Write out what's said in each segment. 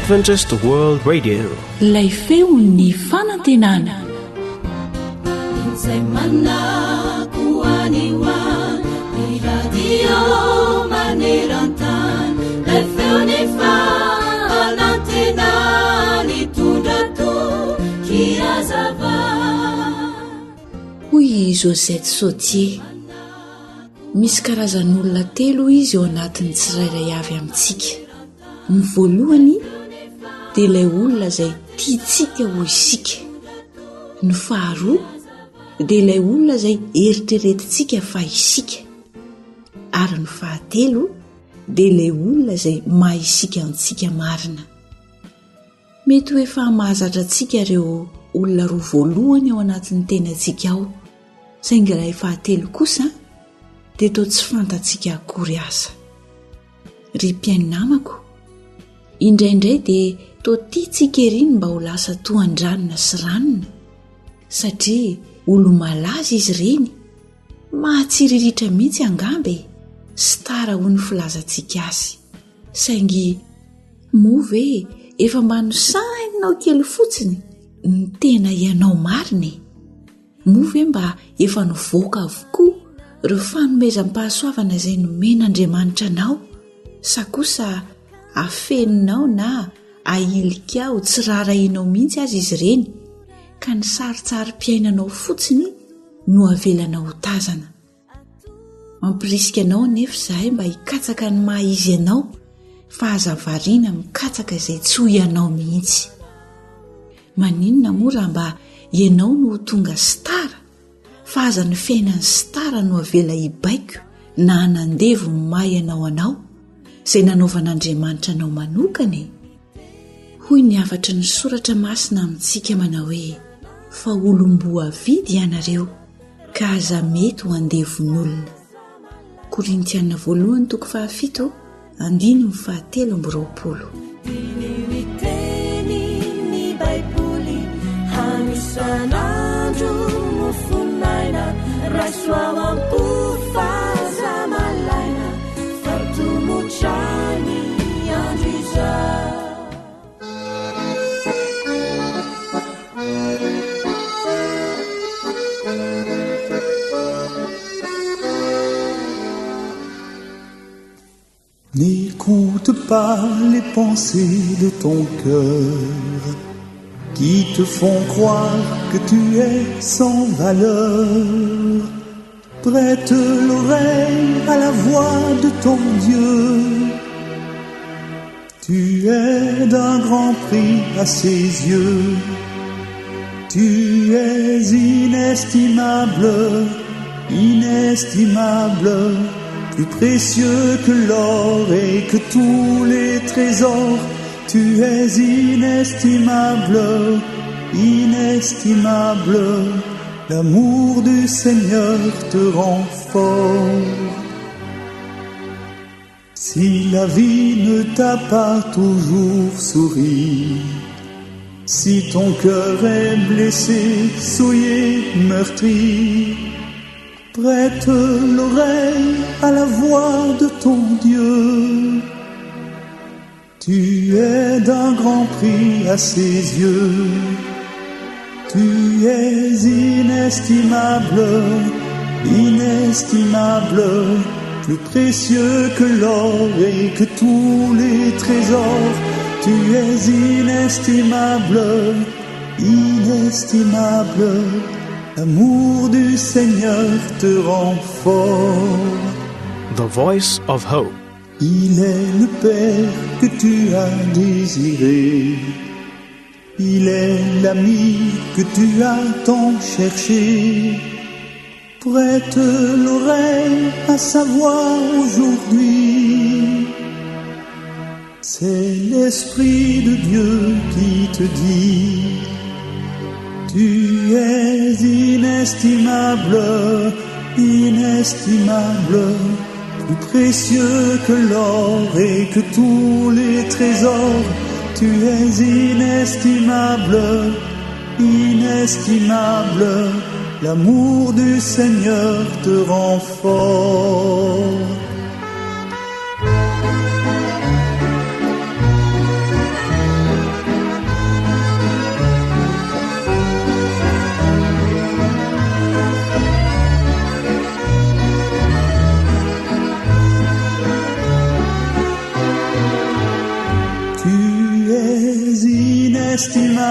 Adventist World Radio. Ilay feon'ny fanantenana. Izay manako any ho any, ny radio maneran-tany, ilay feon'ny fanantenana nitondra toky hazava. Hoy i Josette Sautier, Misy karazan'olona telo izy eo anatin'ny tsirairay avy amintsika. Ny voalohany dia ilay olona izay tiantsika ho isika. Ny faharoa dia ilay olona izay eritreretintsika fa isika. Ary ny fahatelo dia ilay olona izay maha isika antsika marina. Mety ho efa mahazatra antsika ireo olona roa voalohany ao anatin'ny tenantsika ao, saingy ilay fahatelo kosa dia toa tsy fantatsika akory aza. Ry mpihaino namako, indraindray dia toa tiantsika ery ny mba ho lasa toa an-dranona sy ranona, satria olo-malaza izy ireny, mahatsiriritra mihitsy angamba e, star hoy ny filazantsika azy. Saingy moa ve efa mba nosaininao kely fotsiny ny tena ianao marina e? Moa ve mba efa nivoaka avokoa ireo fanomezam-pahasoavana izay nomen'Andriamanitra anao sa kosa afeninao na ahilikao tsy raharahianao mihitsy aza izy ireny ka ny sarintsarim-piainanao fotsiny no avelanao ho tazana? Mampirisika anao anefa izahay mba hikatsaka ny maha izy anao fa aza variana mikatsaka izay tsy ho ianao mihitsy. Maninona moa raha mba ianao no ho tonga star fa aza ny fiainan'ny star no avela hibaiko na hanandevo ny maha ianao anao izay nanaovan'Andriamanitra anao manokana e! Hoy ny hafatry ny soratra masina amintsika manao hoe fa olom-boavidy ianareo ka aza mety ho andevon'olona. Korintiana voalohany toko fahafito andininy fahatelo amby roapolo. Diniho ny tenin'ny Baiboly hano isan'andro mofon'aina raiso ao am-po fa aza malaina fa tomotra ny andro izao. N'écoute pas les pensées de ton cœur qui te font croire que tu es sans valeur. Prête l'oreille à la voix de ton Dieu. Tu es d'un grand prix à ses yeux. Tu es inestimable, inestimable, plus précieux que l'or et que tous les trésors. Tu es inestimable, inestimable, l'amour du Seigneur te rend fort. Si la vie ne t'a pas toujours souri, si ton cœur est blessé, souillé, meurtri, prête l'oreille à la voix de ton Dieu. Tu es d'un grand prix à ses yeux. Tu es inestimable, inestimable, plus précieux que l'or et que tous les trésors. Tu es inestimable, inestimable, l'amour du Seigneur te rend fort. The Voice of Hope. Il est le Père que tu as désiré. Il est l'ami que tu as tant cherché. Prête l'oreille à sa voix aujourd'hui. C'est l'Esprit de Dieu qui te dit Tu es inestimable, inestimable, plus précieux que l'or et que tous les trésors. Tu es inestimable, inestimable, l'amour du Seigneur te rend fort.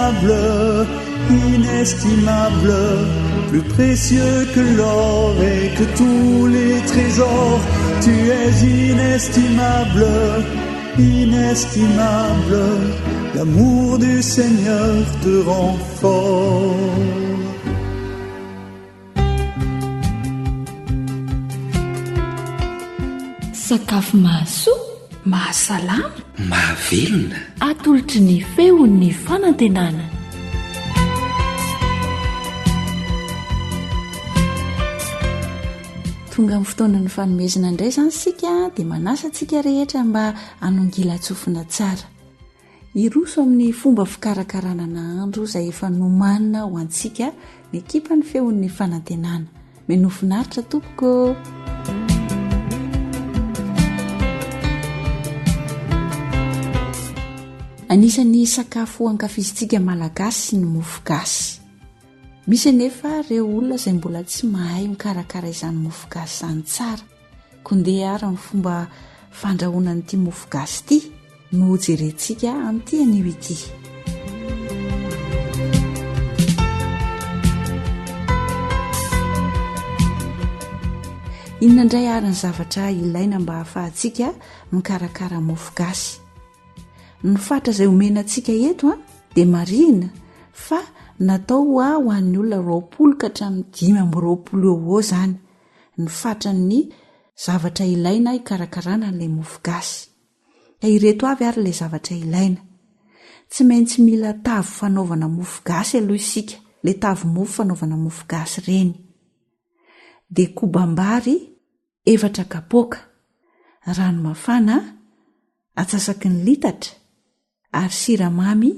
Inestimable, inestimable, plus précieux que l'or et que tous les trésors. Tu es inestimable, inestimable, l'amour du Seigneur te rend fort. Sakafo mahasoa, mahasalama, mahavelona. Atolotry ny feon'ny fanantenana. Tonga amin'ny fotoanan'ny fanomezana indray izany isika dia manasa antsika rehetra mba hanongilan-tsofina tsara. Hiroso amin'ny fomba fikarakarana nahandro izay efa nomanina ho antsika ny ekipan'ny Feon'ny Fanantenana. Menoa finaritra tompoko. Anisan'ny sakafo ankafizintsika malagasy ny mofo gasy. Misy anefa ireo olona izay mbola tsy mahay mikarakara izany mofo gasy izany tsara. Koa ndeha ary ny fomba fandrahoana an'ity mofo gasy ity no hojerentsika amin'ity anio ity. Inona indray ary ny zavatra ilaina mba hahafahantsika mikarakara mofo gasy? Ny fatra izay omena antsika eto a dia marihina fa natao ho ho an'ny olona 20 ka hatramin'ny 25 eo ho eo izany ny fatran'ny zavatra ilaina hikarakarana an'ilay mofo gasy. Ka ireto avy ary ilay zavatra ilaina. Tsy maintsy mila tavy fanaovana mofo gasy aloha isika, ilay tavy mofo fanaovana mofo gasy ireny. Dia kobam-bary efatra kapoaka, rano mafana atsasaky ny litatra, ary siramamy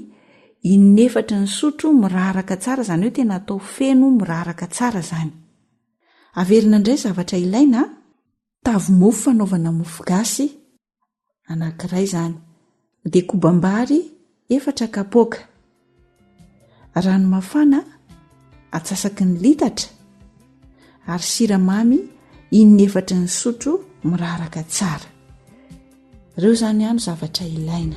in'efatry ny sotro miraraka tsara, izany hoe tena atao feno miraraka tsara izany. Averina indray zavatra ilaina a, tavy mofo fanaovana mofo gasy anankiray izany, dia kobam-bary efatra kapoaka, rano mafana atsasaky ny litatra ary siramamy in'efatry ny sotro miraraka tsara. Ireo izany no zavatra ilaina.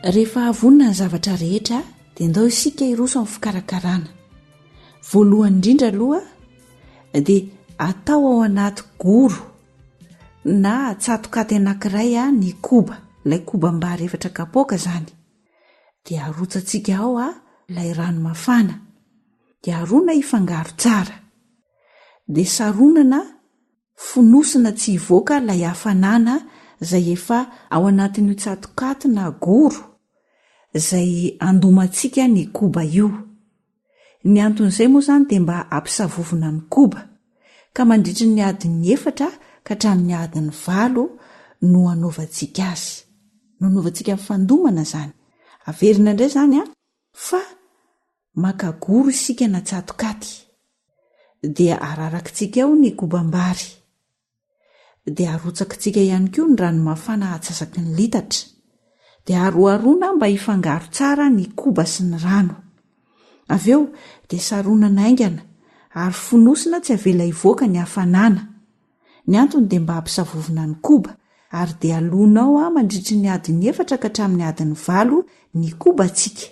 Rehefa vonona ny zavatra rehetra dia ndao isika hiroso amin'ny fikarakarana. Voalohany indrindra aloha dia atao ao anaty goro na tsatokaty anankiray ny koba, ilay kobam-bary efatra kapoaka izany. Dia arotsatsika ao ilay rano mafana. Dia arona hifangaro tsara. Dia saronana fonosina tsy hivoaka ilay hafanana izay efa ao anatin'io tsatokaty na goro izay andomantsika ny koba io. Ny anton'izay moa izany dia mba hampisavovona ny koba, ka mandritry ny adiny efatra ka hatramin'ny adiny valo no anaovantsika azy. No anaovantsika ny fandomana izany. Averina indray izany an, fa maka goro isika na tsatokaty, dia ararakitsika ao ny kobam-bary. Dia arotsakitsika ihany koa ny rano mafana atsasaky ny litatra. Dia aroharoana mba hifangaro tsara ny koba sy ny rano. Avy eo dia saronana haingana ary fonosina tsy avela hivoaka ny hafanana. Ny antony dia mba hampisavovona ny koba ary dia alona ao mandritry ny adiny efatra ka hatramin'ny adiny valo ny kobantsika.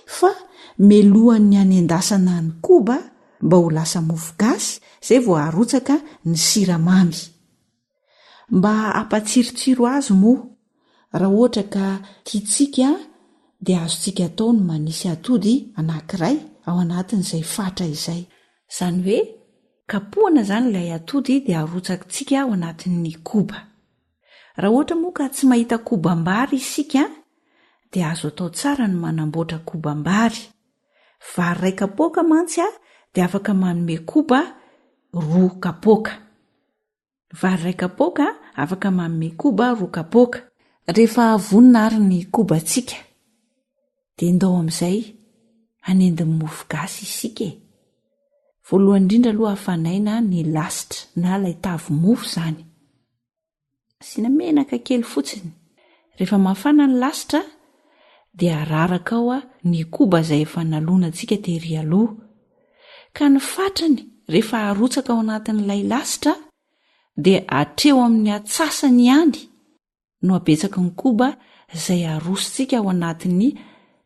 Fa melohan'ny hanendasana ny koba mba ho lasa mofo gasy izay vao arotsaka ny siramamy. Mba hampatsirotsiro azy moa, raha ohatra ka tiantsika dia azontsika atao ny manisy atody anankiray ao anatin'izay fatra izay. Izany hoe kapohana izany ilay atody dia arotsakitsika ao anatin'ny koba. Raha ohatra moa ka tsy mahita kobam-bary isika dia azo atao tsara ny manamboatra kobam-bary. Vary iray kapoaka mantsy dia afaka manome koba roa kapoaka. Vary iray kapoaka afaka manome koba roa kapoaka. Rehefa vonona ary ny kobantsika dia ndao amin'izay hanendy ny mofo gasy isika e! Voalohany indrindra aloha hafanaina ny lasitra na ilay tavy mofo izany. Asiana menaka kely fotsiny. Rehefa mafana ny lasitra dia araraka ao ny koba izay efa nalonantsika tery aloha. Ka ny fatrany rehefa arotsaka ao anatin'ilay lasitra dia hatreo amin'ny atsasany ihany. no habetsaky ny koba izay arosontsika ao anatin'ny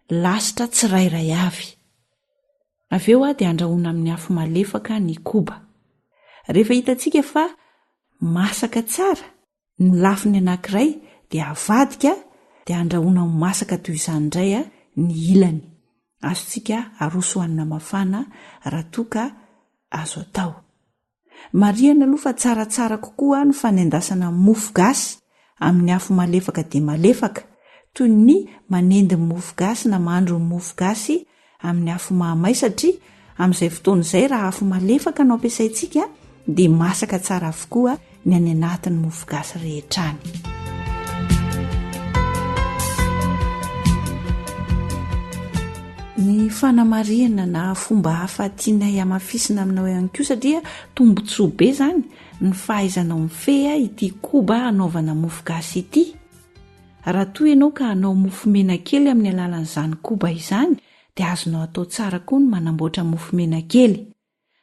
lasitra tsirairay avy. Avy eo dia andrahoina amin'ny afo malefaka ny koba. Rehefa hitantsika fa masaka tsara ny lafiny anankiray dia avadika dia andrahoina ho masaka toy izany indray ny ilany. Azontsika aroso hanina mafana raha toa ka azo atao. Marihana aloha fa tsaratsara kokoa ny fanendasana mofo gasy amin'ny afo malefaka dia malefaka, toy ny manendy ny mofo gasy na mahandro ny mofo gasy amin'ny afo mahamay satria amin'izay fotoana izay raha afo malefaka no ampiasaintsika dia masaka tsara avokoa ny any anatin'ny mofo gasy rehetra any. Ny fanamarihana na fomba hafa tianay hamafisina aminao ihany koa satria tombontsoa be izany ny fahaizanao mifehy ity koba hanaovana mofo gasy ity. Raha toa ianao ka hanao mofo mena kely amin'ny alalan'izany koba izany dia azonao atao tsara koa ny manamboatra mofo mena kely.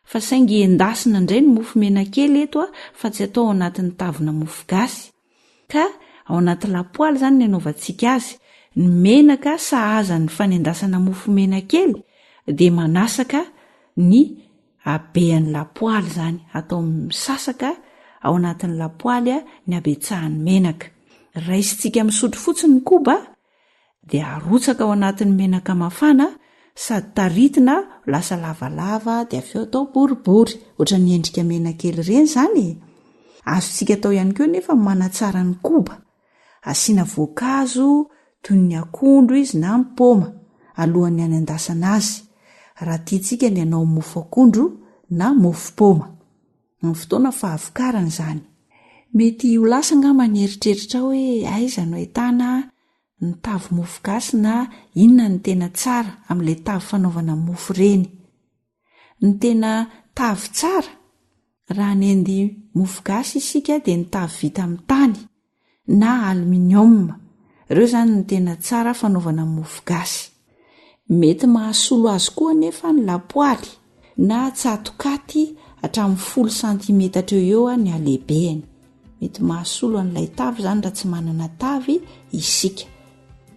Fa saingy endasina indray ny mofo mena kely eto fa tsy atao ao anatin'ny tavina mofo gasy. Ka ao anaty lapoaly izany ny anaovantsika azy. Ny menaka sahaza ny fanendasana mofo mena kely dia manasaka ny habean'ny lapoaly izany. Atao misasaka ao anatin'ny lapoaly ny habetsahan'ny menaka. Raisintsika misotro fotsiny ny koba dia arotsaka ao anatin'ny menaka mafana sady taritina lasa lavalava dia avy eo atao boribory ohatran'ny endrika menakely ireny izany e! Azontsika atao ihany koa nefa ny manatsara ny koba, asiana voankazo toy ny akondro izy na ny paoma alohan'ny hanendasana azy raha tiantsika ny hanao mofo akondro na mofo paoma. Amin'ny fotoana fahavokarana izany. Mety ho lasa angamba ny eritreritrao hoe aiza no ahitana ny tavy mofo gasy na inona no tena tsara amin'ilay tavy fanaovana mofo ireny. Ny tena tavy tsara raha hanendy mofo gasy isika dia ny tavy vita amin'ny tany na aluminium, ireo izany no tena tsara fanaovana mofo gasy. Mety mahasolo azy koa anefa ny lapoaly na tsatokaty hatramin'ny folo santimetatra eo eo ny halehibeny. Mety mahasolo an'ilay tavy izany raha tsy manana tavy isika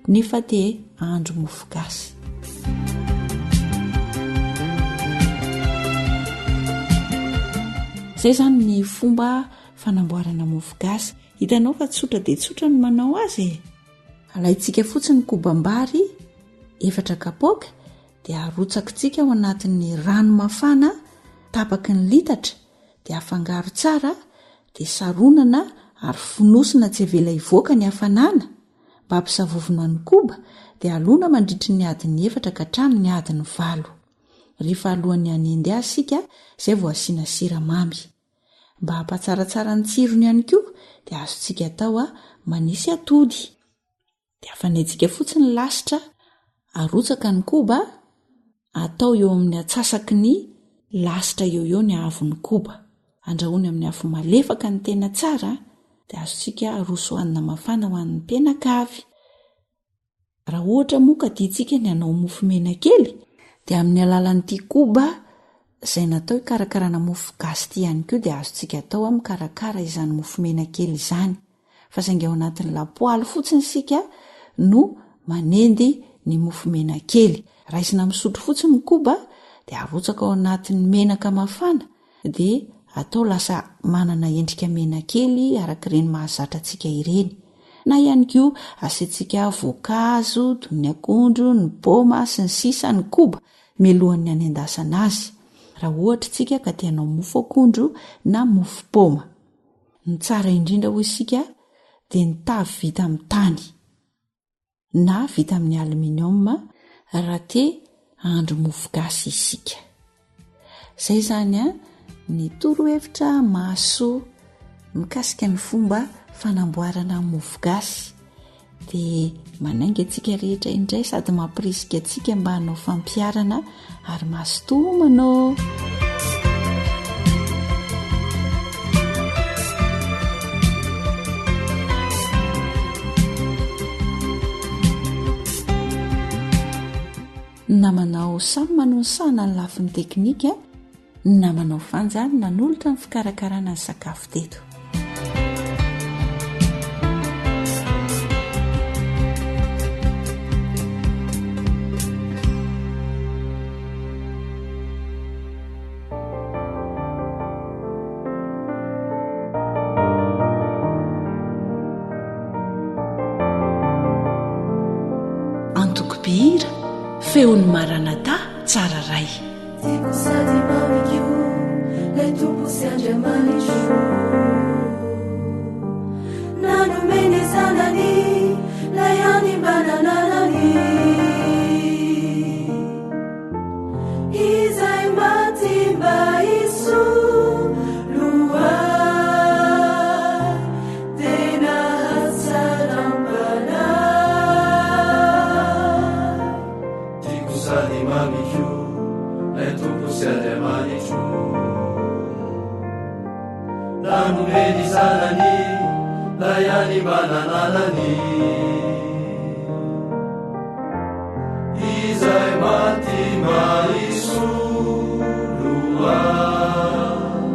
nefa te hahandro mofo gasy. Izay izany ny fomba fanamboarana mofo gasy. Hitanao fa tsotra dia tsotra ny manao azy e! Alaintsika fotsiny ny kobam-bary efatra kapoaka dia arotsakitsika ao anatin'ny rano mafana tapaky ny litatra dia afangaro tsara dia saronana ary fonosina tsy avela hivoaka ny hafanana mba hampisavovona ny koba dia alona mandritry ny adiny efatra ka hatramin'ny adiny valo. Rehefa alohan'ny hanendy azy isika izay vao asiana siramamy. Mba hampatsaratsara ny tsirony ihany koa dia azontsika atao manisy atody. Dia afanaintsika fotsiny ny lasitra, arotsaka ny koba, atao eo amin'ny atsasaky ny lasitra eo eo ny haavon'ny koba. Andrahoina amin'ny afo malefaka ny tena tsara dia azontsika aroso hanina mafana ho an'ny mpianakavy. Raha ohatra moa ka tiantsika ny hanao mofo mena kely dia amin'ny alalan'ity koba izay natao hikarakarana mofo gasy ity ihany koa dia azontsika atao mikarakara izany mofo mena kely izany fa saingy ao anatin'ny lapoaly fotsiny isika no manendy ny mofo mena kely. Raisina misotro fotsiny ny koba dia arotsaka ao anatin'ny menaka mafana dia atao lasa manana endrika mena kely araka ireny mahazatra antsika ireny. Na ihany koa asiantsika voankazo toy ny akondro, ny paoma sy ny sisa ny koba mialohan'ny hanendasana azy, raha ohatra isika ka te hanao mofo akondro na mofo paoma. Ny tsara indrindra hoy isika dia ny tavy vita amin'ny tany. na vita amin'ny aluminium raha te hahandro mofo gasy isika. Izay izany a ny torohevitra mahasoa mikasika ny fomba fanamboarana mofo gasy dia manainga antsika rehetra indray sady mampirisika antsika mba hanao fampiharana ary mazotoa manao. Namanao samy manonisana ny lafiny teknika, namanao Fanja nanolotra ny fikarakarana ny sakafo teto. Feon'ny Maranatha tsara ray. Tiako sady mamiko lay Tompo sy Andriamanitro Nanome ny zanany lay hany mba nananany Izay maty mba hisolo ahy Tena hatsaram-panahy Tiako sady mamiko lay Tompo sy Andriamanitro Nanome ny zanany lay hany mba nananany Izay maty mba hisolo ahy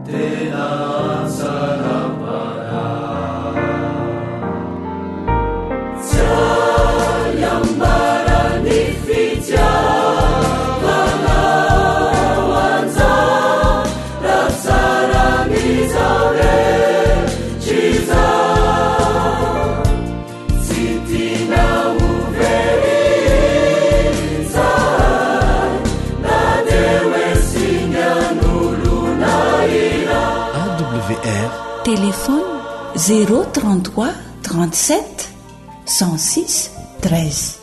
Tena hatsaram-panahy Tsy hay ambara ny fitiavanao anjara tsaran'izao rehetra izao Tsy tiana ho very izahay na dia hoe singan'olona iray. AWR. Téléphone 033 37 106 13.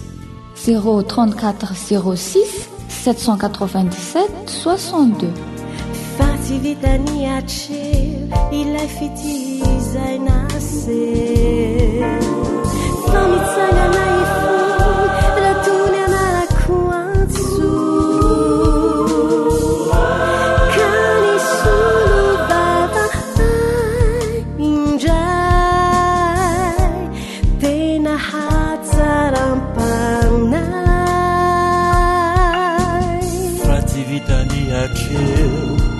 034 06 797 62. Fa tsy vitan'ny hatreo ilay fitia izay naseho Fa mitsangana ifony raha toa ny anarako antso Ka nisolo vava ahy indray Tena hatsaram-panahy. Fa tsy vitany hatreo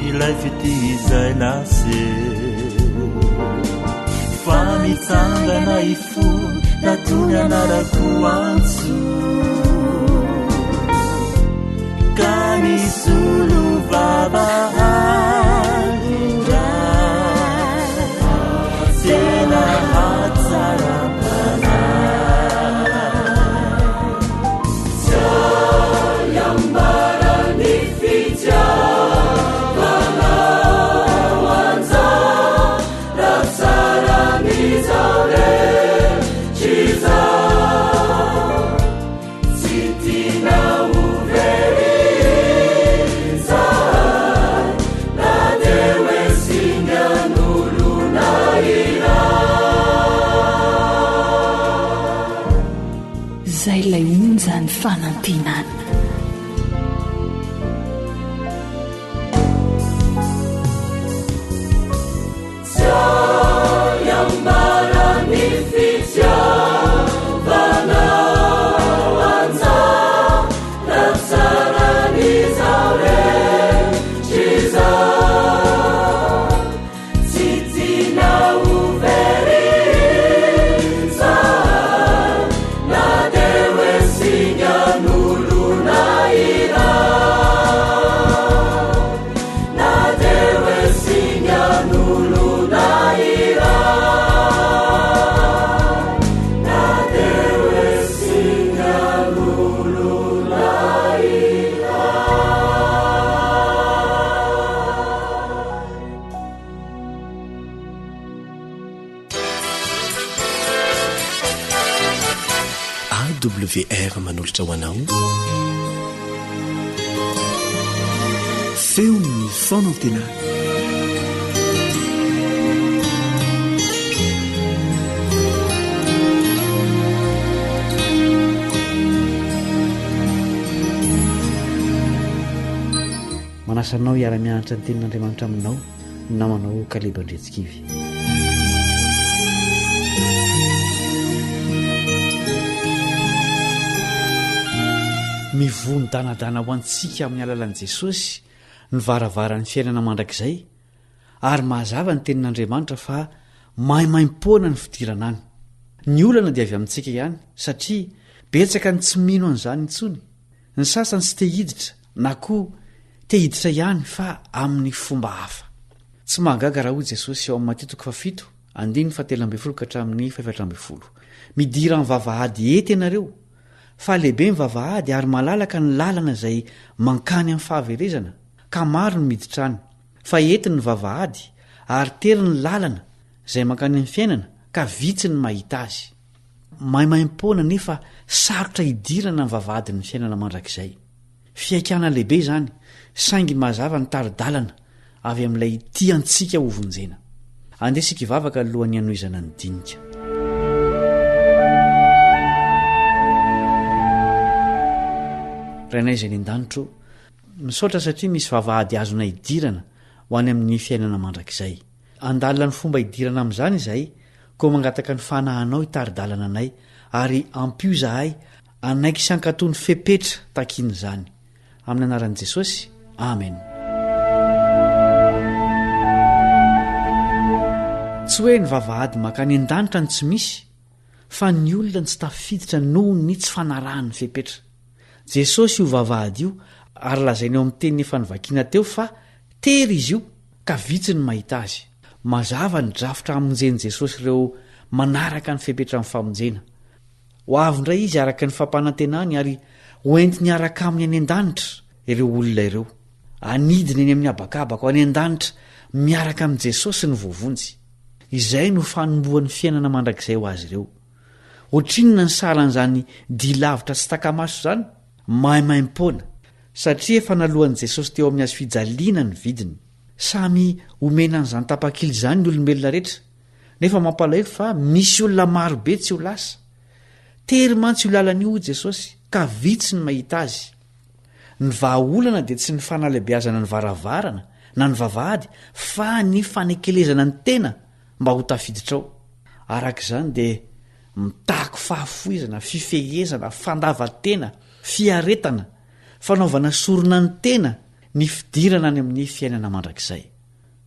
ilay fitia izay naseho Fa mitsangana ifony na toa ny anarako antso Ka nisolo vava ahy indray Tena hatsaram-panahy Tsy hay ambara ny fitiavanao anjara tsaran'izao rehetra izao Tsy tiana ho very izahay na dia hoe singan'olona iray. Izay ilay onjan'ny fanantenana. Tsy hay ambara ny fitiavanao anjara tsaran'izao rehetra izao. Tsy tiana ho very izahay na dia hoe singan'olona iray. Na dia hoe singan'olona iray, na dia hoe singan'olona iray. AWR manolotra ho anao Feon'ny fanantenana. Manasa anao hiara-mianatra ny tenin'Andriamanitra aminao ny namanao Kaleba Andriantsikivy. Mivoha midanadana ho antsika amin'ny alalan'i Jesosy ny varavaran'ny fiainana mandrakizay, ary mazava ny tenin'Andriamanitra fa maimaimpoana ny fidirana any. Ny olana dia avy amintsika ihany, satria betsaka ny tsy mino an'izany intsony. Ny sasany tsy te hiditra na koa te hiditra ihany fa amin'ny fomba hafa. Tsy mahagaga raha hoy Jesosy ao amin'ny Matio toko fahafito, andininy fahatelo ambin'ny folo ka hatramin'ny fahefatra ambin'ny folo, Midira amin'ny vavahady ety ianareo, Fa lehibe ny vavahady ary malalaka ny lalana izay mankany amin'ny fahaverezana, ka maro no miditra any. Fa ety ny vavahady ary tery ny lalana izay mankany amin'ny fiainana, ka vitsy ny mahita azy. Maimaimpoana nefa sarotra idirana ny vavahadin'ny fiainana mandrakizay. Fihaikana lehibe izany, saingy mazava ny tari-dalana avy amin'ilay tiantsika hovonjena. Andeha isika hivavaka alohan'ny hanohizana ny dinika. Rainay izay any an-danitra ô, misaotra satria misy vavahady azonay idirana ho any amin'ny fiainana mandrakizay. Handalina ny fomba hidirana amin'izany izahay, koa mangataka ny fanahinao hitari-dalana anay ary ampio izahay Hanaiky sy hankatò ny fepetra takian'izany. Amin'ny anaran'i Jesosy, amen. Tsy hoe ny vavahady mankany an-danitra no tsy misy, fa ny olona no tsy tafiditra noho ny tsy fanarahany ny fepetra. Jesosy io vavahady io ary lazainy ao amin'ny teniny efa novakiana teo fa tery izy io ka vitsy ny mahita azy. Mazava ny drafitra hamonjen'i Jesosy ireo manaraka ny fepetran'ny famonjena. Ho avy indray izy araka ny fampanantenany ary ho entiny hiaraka aminy any an-danitra ireo olona ireo. Hanidina eny amin'ny habakabaka ho any an-danitra miaraka amin'i Jesosy ny voavonjy. Izay no fanombohan'ny fiainana mandrakizay ho azy ireo. Ohatrinona ny saran'izany dia lavitra tsy taka-maso izany? Maimaim-poana, satria efa naloan'i Jesosy teo amin'ny hazofijaliana ny vidiny. Samy omena an'izany tapakila izany ny olombelona rehetra. Nefa mampalahelo fa misy olona maro be tsy ho lasa. Tery mantsy io lalana io hoy Jesosy ka vitsy ny mahita azy. Ny vahaolana dia tsy ny fanalebiazana ny varavarana na ny vavahady fa ny fanekelezana ny tena mba ho tafiditra ao. Araka izany dia mitaky fahafoizana, fifehezana, fandavan-tena, fiaretana, fanaovana sorona ny tena ny fidirana any amin'ny fiainana mandrakizay.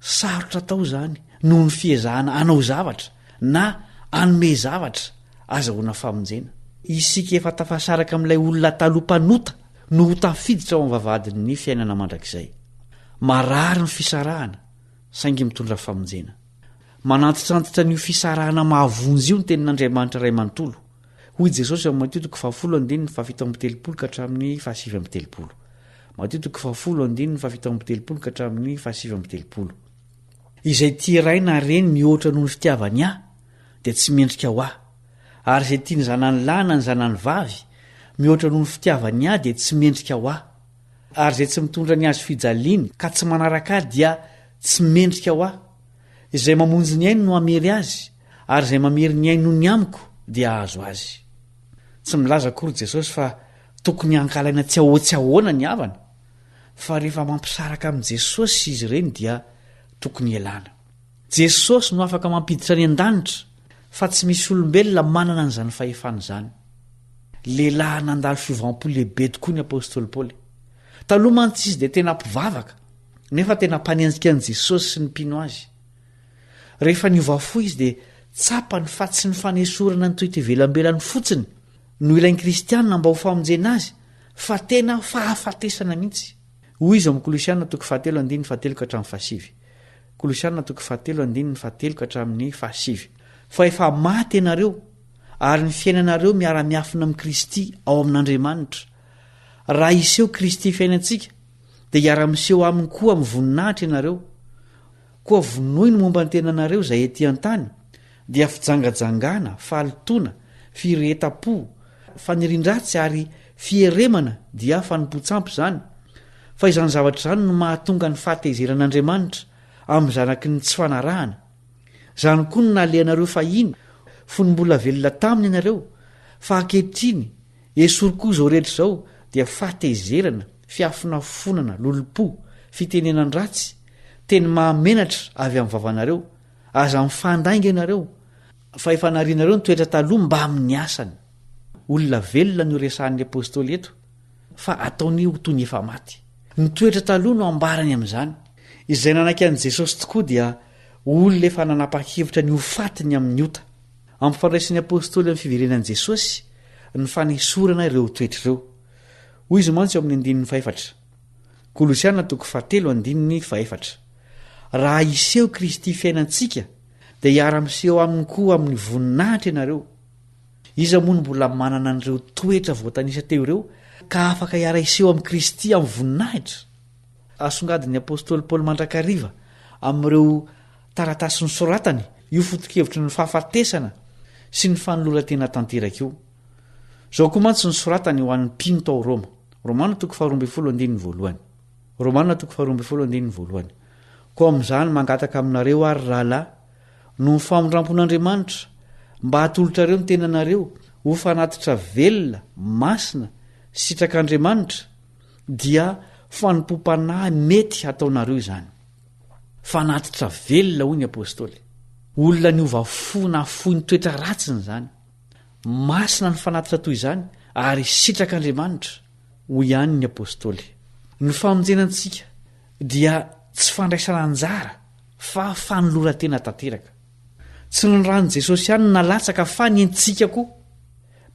Sarotra atao izany noho ny fiezahana hanao zavatra na hanome zavatra azahoana famonjena. Isika efa tafasaraka amin'ilay olona taloha mpanota no ho tafiditra ao amin'ny vavahadin'ny fiainana mandrakizay. Marary ny fisarahana, saingy mitondra famonjena. Manantitrantitra an'io fisarahana mahavonjy io ny Tenin'Andriamanitra iray manontolo. Hoy Jesosy ao amin'ny Matio toko fahafolo andininy fahafito amby telopolo ka hatramin'ny fahasivy amby telopolo. Matio toko fahafolo andininy fahafito amby telopolo ka hatramin'ny fahasivy amby telopolo. Izay tia ray na reny mihoatra noho ny fitiavany ahy dia tsy mendrika ho ahy. Ary izay tia ny zanany lahy na ny zanany vavy mihoatra noho ny fitiavany ahy dia tsy mendrika ho ahy. Ary izay tsy mitondra ny hazo fijaliany ka tsy manaraka ahy dia tsy mendrika ho ahy. Izay mamonjy ny ainy no hamery azy, ary izay mamery ny ainy noho ny amiko dia hahazo azy. Tsy milaza akory Jesosy fa tokony hankahalaina tsy ahoa-tsy ahoana ny havana, fa rehefa mampisaraka amin'i Jesosy izy ireny dia tokony hialana. Jesosy no afaka mampiditra any an-danitra, fa tsy misy olombelona manana an'izany fahefana izany. Lehilahy nandalo fiovam-po lehibe tokoa ny apostoly Paoly. Taloha mantsy izy dia tena mpivavaka, nefa tena mpanenjika an'i Jesosy sy ny mpino azy. Rehefa niova fo izy dia tsapany fa tsy ny fanesorana ny toetra ivelambelany fotsiny no ilain'ny kristiana mba ho famonjena azy fa tena fahafatesana mihitsy. Hoy izy ao amin'ny Kolosiana toko fahatelo andininy fahatelo ka hatramin'ny fahasivy. Kolosiana toko fahatelo andininy fahatelo ka hatramin'ny fahasivy. Fa efa maty ianareo, ary ny fiainanareo miara-miafina amin'i Kristy ao amin'Andriamanitra. Raha hiseho Kristy fiainantsika, dia hiara-miseho aminy koa amin'ny voninahitra ianareo. Koa vonoy ny momba ny tenanareo izay ety an-tany, dia fijangajangana, fahalotoana, firehetam-po, fanirian-dratsy ary fieremana dia fanompoan-tsampy izany, fa izany zavatra izany no mahatonga ny fahatezeran'Andriamanitra amin'ny zanaky ny tsy fanarahana. Izany koa no nalehanareo fahiny, fony mbola velona taminy ianareo, fa ankehitriny Esory koa izao rehetra izao dia fahatezerana, fiafonafonana, lolompo, fitenenan-dratsy, teny mahamenatra avy amin'ny vavanareo. Aza mifandainga ianareo, fa efa narianareo ny toetra taloha mbamin'ny asany. Olona velona no resahan'ny apostoly eto, fa ataony ho toy ny efa maty. Ny toetra taloha no ambarany amin'izany. Izay nanaiky an'i Jesosy tokoa dia olona efa nanapa-kevitra ny ho faty ny amin'ny ota. Ampifandraisin'ny apostoly amin'ny fiverenan'i Jesosy ny fanesorana ireo toetra ireo. Hoy izy mantsy ao amin'ny andininy fahefatra. Kolosiana toko fahatelo andininy fahefatra. Raha hiseho Kristy fiainantsika, dia hiara-miseho aminy koa amin'ny voninahitra ianareo. Iza moa no mbola manana an'ireo toetra voatanisa teo ireo ka afaka hiara-hiseho amin'i Kristy amin'ny voninahitra? Asongadin'ny apostoly Paoly mandrakariva amin'ireo taratasy nosoratany io foto-kevitry ny fahafatesana sy ny fanoloran-tena tanteraka io. Izao koa mantsy no soratany ho an'ny mpino tao Roma, Romana toko faharoa ambin'ny folo andininy voalohany. Romana toko faharoa ambin'ny folo andininy voalohany. Koa amin'izany mangataka aminareo aho, ry rahalahy, noho ny famindrampon'Andriamanitra, mba hatolotrareo ny tenanareo ho fanatitra velona, masina, sitrak'Andriamanitra, dia fanompoam-panahy mety hataonareo izany. Fanatitra velona, hoy ny apostoly. Olona niova fo nahafoy ny toetra ratsiny izany. Masina ny fanatitra toy izany ary sitrak'Andriamanitra, hoy ihany ny apostoly. Ny famonjena antsika dia tsy fandraisana anjara fa fanoloran-tena tanteraka. Tsy ny ran'i Jesosy ihany no nalatsaka fa ny antsika koa.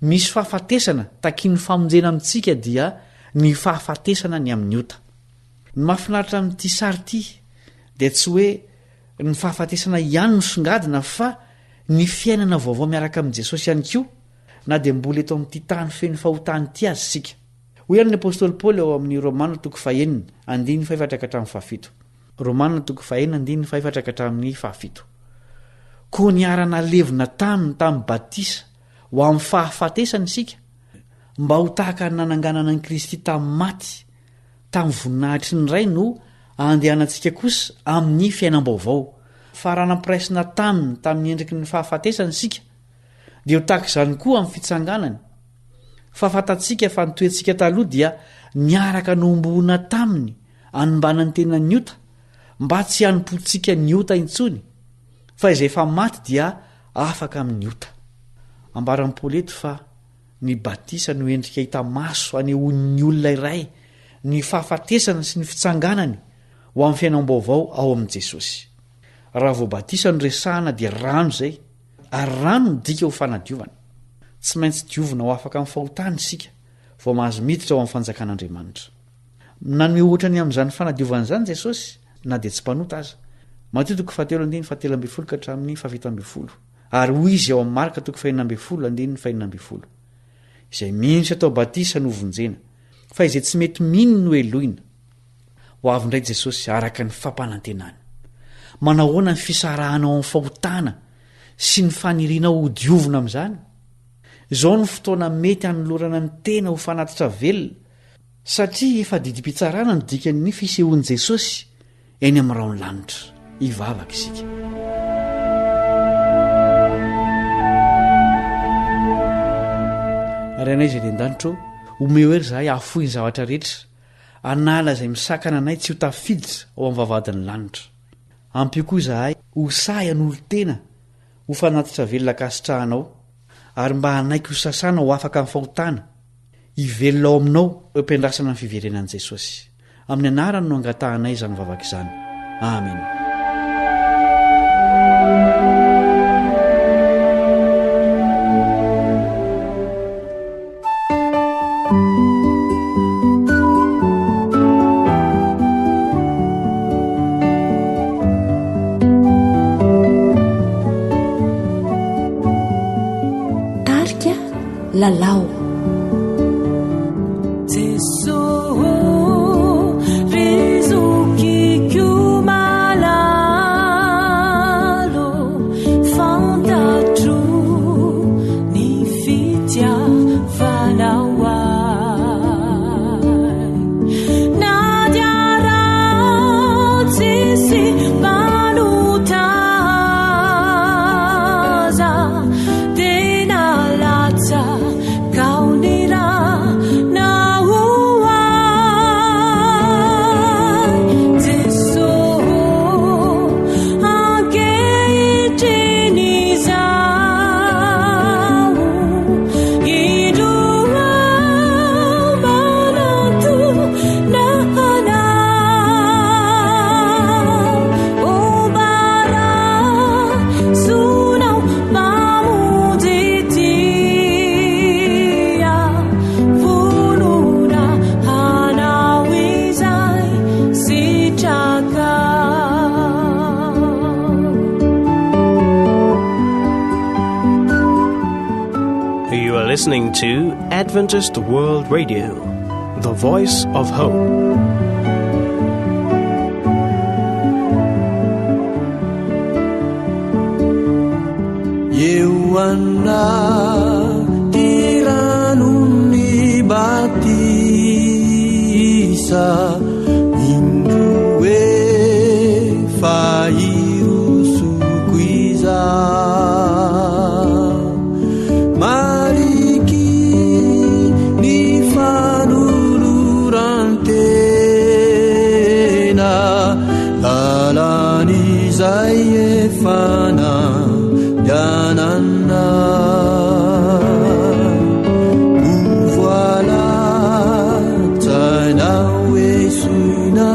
Misy fahafatesana takian'ny famonjena amintsika dia ny fahafatesana ny amin'ny ota. Ny mahafinaritra amin'ity sary ity dia tsy hoe ny fahafatesana ihany no songadina fa ny fiainana vaovao miaraka amin'i Jesosy ihany koa na dia mbola eto amin'ity tany feno fahotana ity aza isika. Hoy ihany ny apostoly Paoly ao amin'ny Romana toko fahenina, andininy fahefatra ka hatramin'ny fahafito. Romana toko fahenina andininy fahefatra ka hatramin'ny fahafito. Koa niara-nalevina taminy tamin'ny batisa ho amin'ny fahafatesana isika, mba ho tahaka ny nananganana an'i Kristy tamin'ny maty, tamin'ny voninahitry ny Ray no andehanantsika kosa amin'ny fiainam-baovao. Fa raha nampiraisina taminy tamin'ny endriky ny fahafatesana isika, dia ho tahaka izany koa amin'ny fitsanganany. Fa fantatsika fa ny toetsika taloha dia niaraka nohomboana taminy anombana ny tenan'ny ota, mba tsy hanompoantsika ny ota intsony, fa izay efa maty dia afaka amin'ny ota. Ambaran'i Paoly eto fa ny batisa no endrika hita maso anehoan'ny olona iray ny fahafatesana sy ny fitsanganany ho amin'ny fiainam-baovao ao amin'i Jesosy. Raha vao batisa no resahana dia rano izay, ary rano midika ho fanadiovana. Tsy maintsy diovina ho afaka amin'ny fahotana isika vao mahazo miditra ao amin'ny fanjakan'Andriamanitra. Nanome ohatra ny amin'izany fanadiovana izany Jesosy, na dia tsy mpanota aza. Matio toko fahatelo andininy fahatelo ambin'ny folo ka hatramin'ny fahafito ambin'ny folo. Ary hoy izy ao amin'ny Marka toko fahenina ambin'ny folo andininy fahenina ambin'ny folo, Izay mino sy atao batisa no hovonjena, fa izay tsy mety mino no heloina. Ho avy indray Jesosy araka ny fampanantenany. Manao ahoana ny fisarahanao amin'ny fahotana sy ny fanirianao hodiovina amin'izany? Izao no fotoana mety hanolorana ny tena ho fanatitra velona, satria efa didim-pitsarana no dikan'ny fisehoan'i Jesosy eny amin'ny rahon'ny lanitra. Hivavaka isika. Ray anay izay any an-danitra ô, omeo hery izahay hahafoy ny zavatra rehetra, hanala izay misakana anay tsy ho tafiditra ao amin'ny vavahadin'ny lanitra. Ampio koa izahay ho sahy hanolo-tena ho fanatitra velona ankasitrahanao, ary mba hanaiky ho sasana ho afaka amin'ny fahotana, hivelona ao aminao eo am-piandrasana ny fiverenan'i Jesosy. Amin'ny anarany no angatahanay izany vavaka izany. Amena. Tarika Lalao. listening to Adventist World Radio, the voice of hope. Eo anaty ranon'ny batisa indro efa hirosoko izaho Mariky ny fanoloran-tena lalan'izay efa nandehanana Ho voalatsaina ho esoina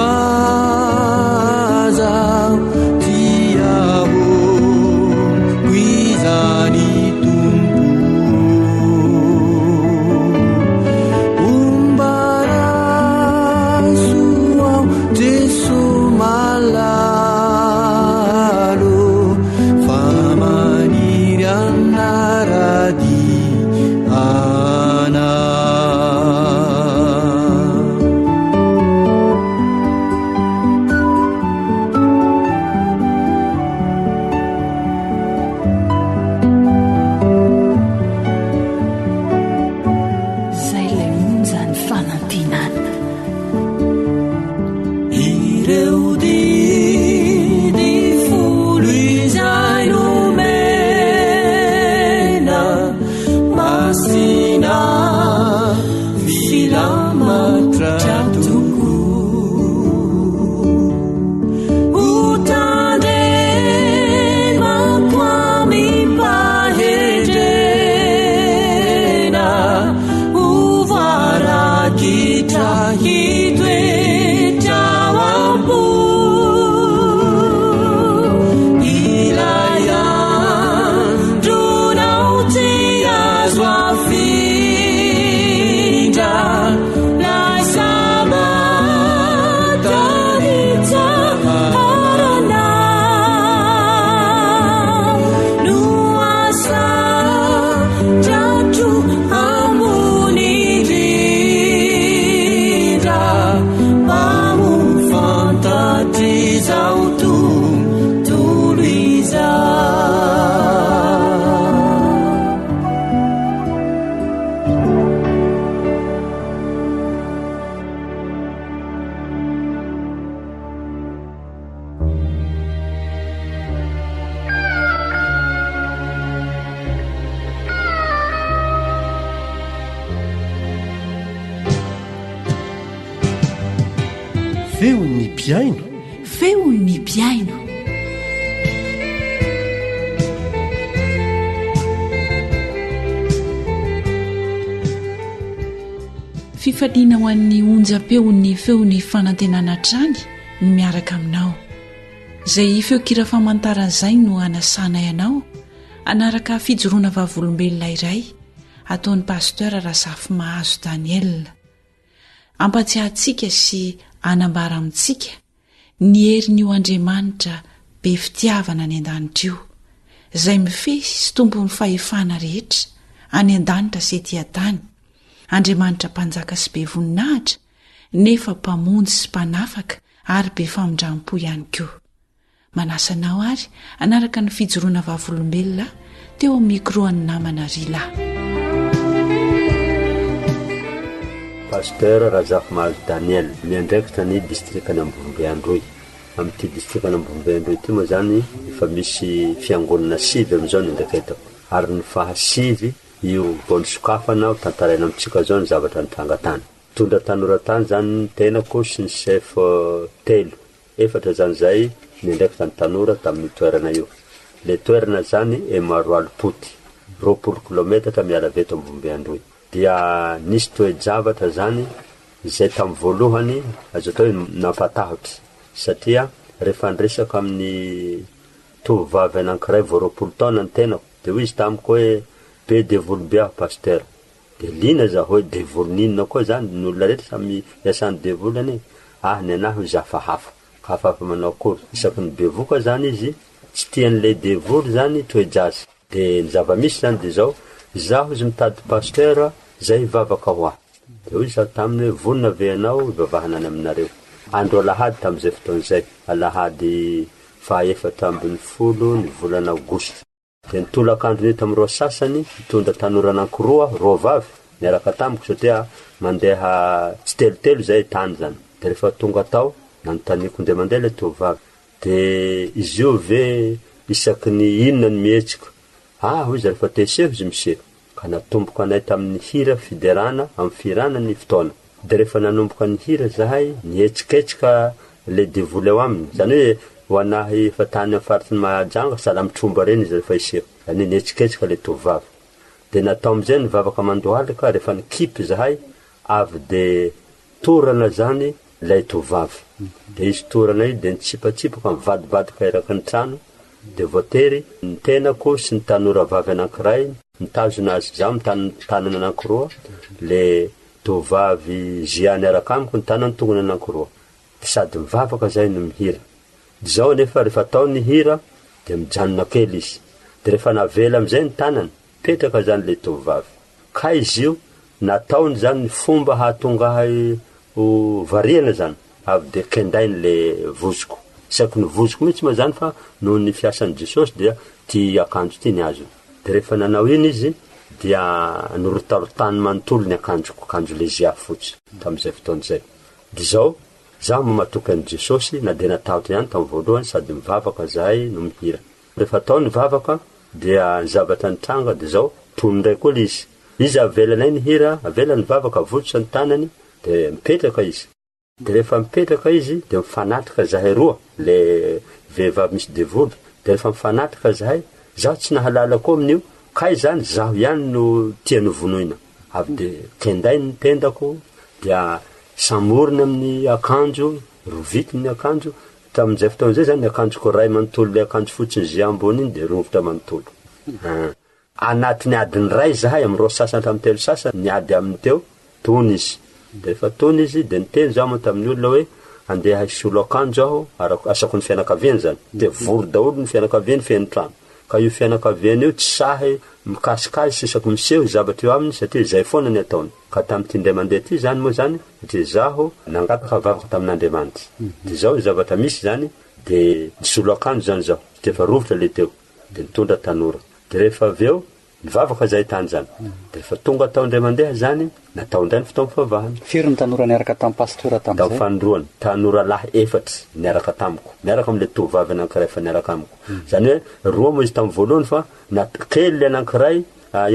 aza Tsy ahoako izany Tompo ô Ombaraso aho Jeso malala ô Fa maniry hanara-dia Anao. Zay ilay onjan'ny fanantenana. Ireo didy folo izay nomena masina filamatra tokoa. Ho tandremako amim-pahendrena, ho voarakitra hitoetra ao am-po. Ilay andronao tsy azo afindra, lay sabata nitsaharana no asandratro ambony indrindra mba ho fantatr'izao tontolo izao. Feon'ny mpihaino. Feon'ny mpihaino. Fifaliana ho an'ny onjam-peon'ny feon'ny fanantenana hatrany ny miaraka aminao. Izay feon-kira famantarana izay no anasanay anao hanaraka fijoroana vavolombelona iray ataon'ny Pasteur Razafimahazo Daniel. Hampatsiahy antsika sy hanambara amintsika ny herin'io Andriamanitra be fitiavana any an-danitra io, izay mifehy sy tompon'ny fahefana rehetra any an-danitra sy ety an-tany, Andriamanitra Mpanjaka sy be voninahitra, nefa Mpamonjy sy Mpanafaka ary be famindram-po ihany koa. Manasa anao ary hanaraka ny fijoroana vavolombelona teo amin'ny micro an'ny namana Rila. Pasteur Razafimahazo Daniel, miandraikitra ny distrikan'Ambovombe Androy. Amin'ity distrikan'Ambovombe Androy ity moa izany efa misy fiangonana sivy amin'izao ny andraiketako ary ny fahasivy io vao nisokafana ho tantaraina amintsika izao ny zavatra nitranga tany. Nitondra tanora tany izany ny tenako sy ny chef telo Efatra zany zay niandraikitra ny tanora tamin'io toerana io. Le toerana zany e Maroalopoty, 20 kilometatra miala avy eto Ambovombe Androy. Dia nisy toe-javatra zany izay tamin'ny voalohany azo atao hoe nampatahotra satria rehefa niresaka amin'ny tovovavy anankiray vao 20 taona ny tenako dia hoy izy tamiko hoe be devoly be aho Pasteur. Dia liana za hoe devoly n'inona koa zany, ny olona rehetra samy iasan'ny devoly anie, ah ny anahy hoy za fa hafa, ka hafahafa manao akory, isaky ny bevoka zany izy tsy tian'ilay devoly zany toe-jaza, dia ny zava-misy zany dia zao, Izaho izy mitady pasteur izay hivavaka ho ahy. Dia hoy izaho taminy hoe, Vonona ve ianao hivavahana any aminareo? Andro alahady tamin'izay fotoana izay, alahady faha-14 ny volana aogositra. Dia ny tolakandron'io tamin'ny roa sasany, nitondra tanora anankiroa aho, roa vavy, niaraka tamiko satria mandeha tsitelotelo izay tany izany. Dia rehefa tonga tao, nanontaniako indray mandeha ilay tovovavy, dia izy io ve isaky ny inona no mihetsika? Ah, hoy izy, rehefa te hiseho izy miseho. Ka natomboka anay tamin'ny hira fiderana amin'ny fihirana ny fotoana. Dia rehefa nanomboka nihira zahay, nihetsiketsika le devoly ao aminy. Izany hoe ho an'ahy efa tany amin'ny faritry ny Mahajanga, sahala amin'ny tromba ireny izy rehefa hiseho. Izany hoe nihetsiketsika le tovovavy. Dia natao amin'izay ny vavaka mandohalika, rehefa nikipy zahay, avy dia torana izany ilay tovovavy. Dia izy torana io dia nitsipatsipaka, nivadibadika eraky ny trano, dia voatery ny tenako sy ny tanora vavy anankiray nitazona azy, izaho mitana ny tanany anankiroa, le tovovavy Zia niaraka amiko nitana ny tongony anankiroa. Dia sady mivavaka izahay no mihira. Dia izao anefa rehefa atao ny hira dia mijanona kely izy. Dia rehefa navela amin'izay ny tanany, mipetraka izany le tovovavy. Kay izy io, nataony izany ny fomba hahatonga ahy ho variana izany, avy dia kendainy le vozoko. Isaky ny vozoko mihitsy moa izany fa noho ny fiasan'i Jesosy dia ity akanjo ity ny azony. Dia rehefa nanao iny izy dia norotarotany manontolo ny akanjoko, akanjo lezia fotsy tamin'izay fotoana izay. Dia izao, izaho moa matoky an'i Jesosy na dia natahotra ihany tamin'ny voalohany sady mivavaka izahay no mihira. Rehefa atao ny vavaka dia ny zavatra nitranga dia izao, tony indray koa ilay izy. Izy avelanay ny hira, avela ny vavaka, avotsotra ny tanany dia mipetraka izy. Dia rehefa mipetraka izy dia mifanatrika zahay roa, le vehivavy misy devoly, dia rehefa mifanatrika zahay, zaho tsy nahalala koa amin'io, kay zany zaho ihany no tiany ho vonoina. Avy dia kendainy ny tendako, dia samoriny amin'ny akanjo, rovitiny ny akanjo, tamin'izay fotoana izay zany ny akanjoko iray manontolo, le akanjo fotsiny zay ambony iny dia rovitra manontolo. Anatin'ny adiny iray izahay, amin'ny roa sasany hatramin'ny telo sasany, niady aminy teo, tony izy. Dia rehefa tony izy, dia niteny izaho moa tamin'ny olona hoe, andeha hisolo akanjo aho, araka, asako ny fianakaviany izany. Dia vory daholo ny fianakaviany feno trano. Ka io fianakaviany io tsy sahy mikasika azy sy isaky miseho zavatra eo aminy satria izay foana ny ataony. Ka tamin'ity indray mandeha ity izany moa izany, satria izaho nangataka vavaka tamin'Andriamanitra. Dia izao ny zavatra misy izany, dia nisolo akanjo izany izaho, satria efa rovitra ilay teo. Dia nitondra tanora. Dia rehefa avy eo, nivavaka izahay tany izany. Dia rehefa tonga tao indray mandeha izany, natao indray ny fotoam-pivavahana. Firy ny tanora niaraka tamin'ny pastora tamin'izay? Tamin'ny fanindroany, tanora lahy efatra niaraka tamiko, miaraka amin'ilay tovovavy anankiray efa niaraka amiko. Izany hoe roa moa izy tamin'ny voalohany fa na kely ilay anankiray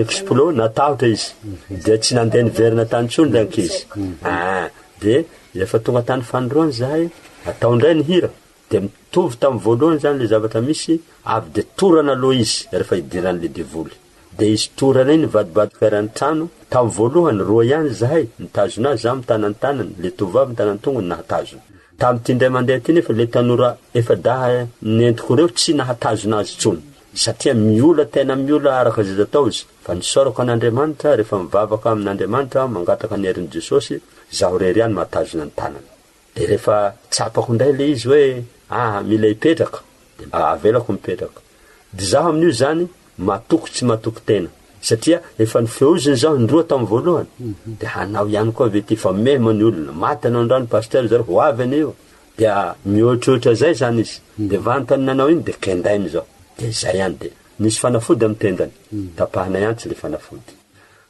explo, natahotra izy. Dia tsy nandeha niverina tany intsony ilay ankizy. Ah, dia rehefa tonga tany fanindroany izahay, natao indray ny hira. Dia mitovy tamin'ny voalohany izany ilay zavatra misy, avy dia torana aloha izy rehefa idiran'ilay devoly. Dia izy torana iny nivadibadika eran'ny trano, tamin'ny voalohany roa ihany izahay nitazona azy, izaho mitana ny tanany, ilay tovovavy mitana ny tongony nahatazona. Tamin'ity indray mandeha ity nefa ilay tanora efa-dahy nentiko ireo tsy nahatazona azy intsony, satria miola tena miola araka izay azo atao izy. Fa nisaorako an'Andriamanitra, rehefa mivavaka amin'Andriamanitra aho mangataka ny herin'i Jesosy, izaho irery ihany mahatazona ny tanany. Dia rehefa tsapako indray ilay izy hoe ah mila hipetraka dia avelako mipetraka. Dia izaho amin'io izany matoky tsy matoky tena satria efa nifehozina izaho indroa tamin'ny voalohany dia hanao ihany koa ve ity fa mema ny olona, maty anao androany pasteur zareo ho avy anie io. Dia mihoatroatra izay izany izy. Dia vantany nanao iny dia kendaina izao. Dia izay ihany dia nisy fanafody amin'ny tendany. Tapahana ihany tsy ilay fanafody.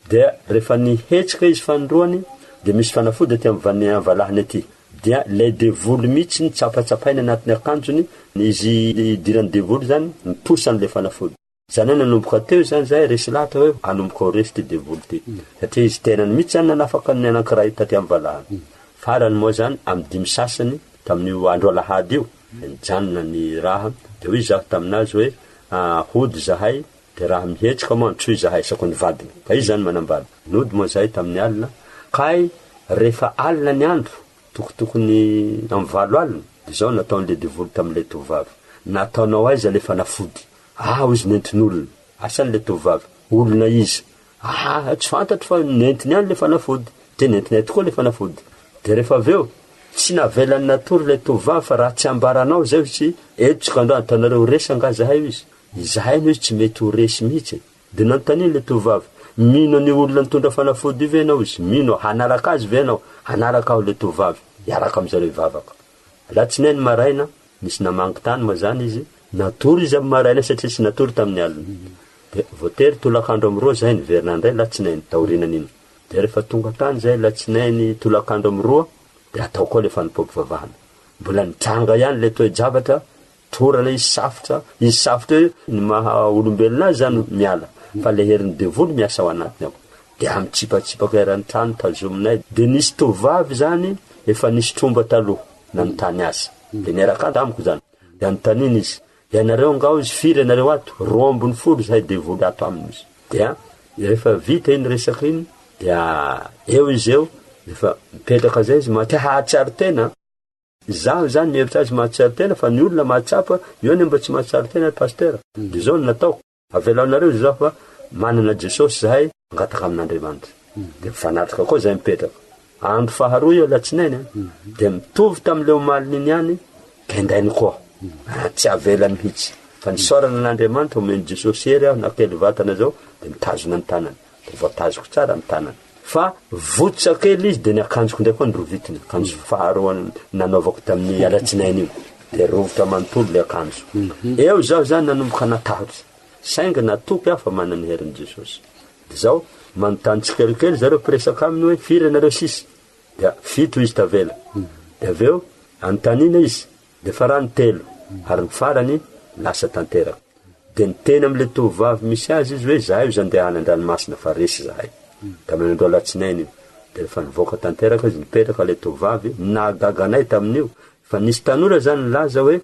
Dia rehefa nihetsika izy fanindroany dia misy fanafody aty amin'ny vany valahany aty. Dia ilay devoly mihitsy nitsapatsapainy anatin'ny akanjony, izy idiran'ny devoly izany, niposa an'ilay fanafody. Izany hoe nanomboka teo izany izahay resy lahatra hoe hanomboka ho resy ity devoly ity. Satria izy tenany mihitsy izany nanafaka ny anankiray taty amin'ny valahany. Farany moa izany amin'ny dimy sasany tamin'io andro alahady io, nijanona ny raha, dia hoy izaho tamin'azy hoe hody izahay Dia raha mihetsika moa antsoy izahay asako ny vadiny. Ka izy izany manambady. Nody moa izahay tamin'ny alina, kay rehefa alina ny andro, tokotokony amin'ny valo alina, dia izao nataon'ilay devoly tamin'ilay tovovavy, nataonao aiza ilay fanafody? Ah hoy izy nentin'olona. Asa an'ilay tovovavy, olona iza? Ah tsy fantatro fa nentiny ihany ilay fanafody. Dia nentinay tokoa ilay fanafody. Dia rehefa avy eo, tsy navelany natory ilay tovovavy fa raha tsy ambaranao izay hoy izy, eto tsika androany, ataonareo ho resy angaha izahay hoy izy. Izahay anie tsy mety ho resy mihitsy e! Dia nanontaniany ilay tovovavy, Mino an'io olona nitondra fanafody io ve ianao? Izy, Mino aho. Hanaraka azy ve ianao? Hanaraka aho ilay tovovavy. Hiaraka amin-jareo hivavaka. Alatsinainy maraina, nisy namangy tany moa izany izy, natory izy amin'ny maraina satria tsy natory tamin'ny alina. Dia voatery tolakandro amin'ny roa izahay niverina indray alatsinainy taorianan'iny. Dia rehefa tonga tany izahay alatsinainy tolakandro amin'ny roa, dia atao koa ilay fanompoam-pivavahana. Mbola nitranga ihany ilay toe-javatra, torana izy safotra, izy safotra eo, ny maha olombelona azy izany miala, fa ilay herin'ny devoly miasa ao anatiny ao. Dia mitsipatsipaka eran'ny trano tazominay. Dia nisy tovovavy izany efa nisy tromba taloha, nanontany azy. Dia niaraka tamiko izany. Dia anontaniana izy, Ianareo angaha hozy firy ianareo ato? 12 izahay devoly ato aminy izy. Dia rehefa vita iny resaka iny dia eo izy eo, rehefa mipetraka zay izy te hahatsiaro tena. Izaho izany mihevitra azy mahatsiaro tena fa ny olona mahatsapa eo anie mba tsy mahatsiaro tena ry pasitera. Dia izao no nataoko. Avelaonareo izaho fa manana Jesosy zahay angataka amin'Andriamanitra. Dia mifanatrika koa zahay mipetraka. Andro faharoa io alatsinainy an, dia mitovy tamin'ilay omalin'iny ihany, kendainy koa. Ah, tsy avelany mihitsy. Fa nisaorana an'Andriamanitra, omen'i Jesosy hery aho na kely vatana zao, dia mitazona ny tanany. Dia voatazoko tsara ny tanany. Fa votsa kely izy dia ny akanjoko indray koa norovitiny, akanjo faharoa nanaovako tamin'ny alatsinainy io. Dia rovitra manontolo ilay akanjo. Eo izaho izany nanomboka natahotra. Saingy natoky aho fa manana ny herin'i Jesosy. Dia izao, manontany tsikelikely zareo mpiresaka aminy hoe firy ianareo sisa? Dia fito izy tavela. Dia avy eo anontaniana izy, dia farany telo, ary ny farany lasa tanteraka. Dia niteny amin'ilay tovovavy misy azy izy hoe zahay ozy andeha any an-dranomasina fa resy zahay. Tamin'ny andro alatsinainy io. Dia rehefa nivoaka tanteraka izy, nipetraka ilay tovovavy, ny nahagaga anay tamin'io, fa nisy tanora izany nilaza hoe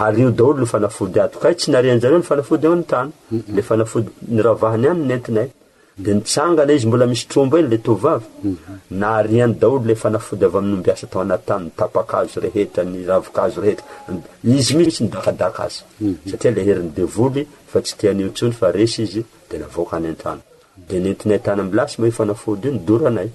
ario daholo ny fanafody ato. Kay tsy narian-jareo ny fanafody ao amin'ny trano. Ilay fanafody niravahany ihany no nentinay. Dia nitsangana izy mbola misy tromba iny ilay tovovavy. Nariany daholo ilay fanafody avy amin'ny ombiasa tao anaty tany, ny tapa-kazo rehetra, ny ravin-kazo rehetra. Izy mihitsy nidakadaka azy. Satria ilay herin'ny devoly efa tsy te an'io intsony fa resy izy dia navoaka any an-trano. Dia nentinay tany amin'ny lasy moa io fanafody io, nodoranay.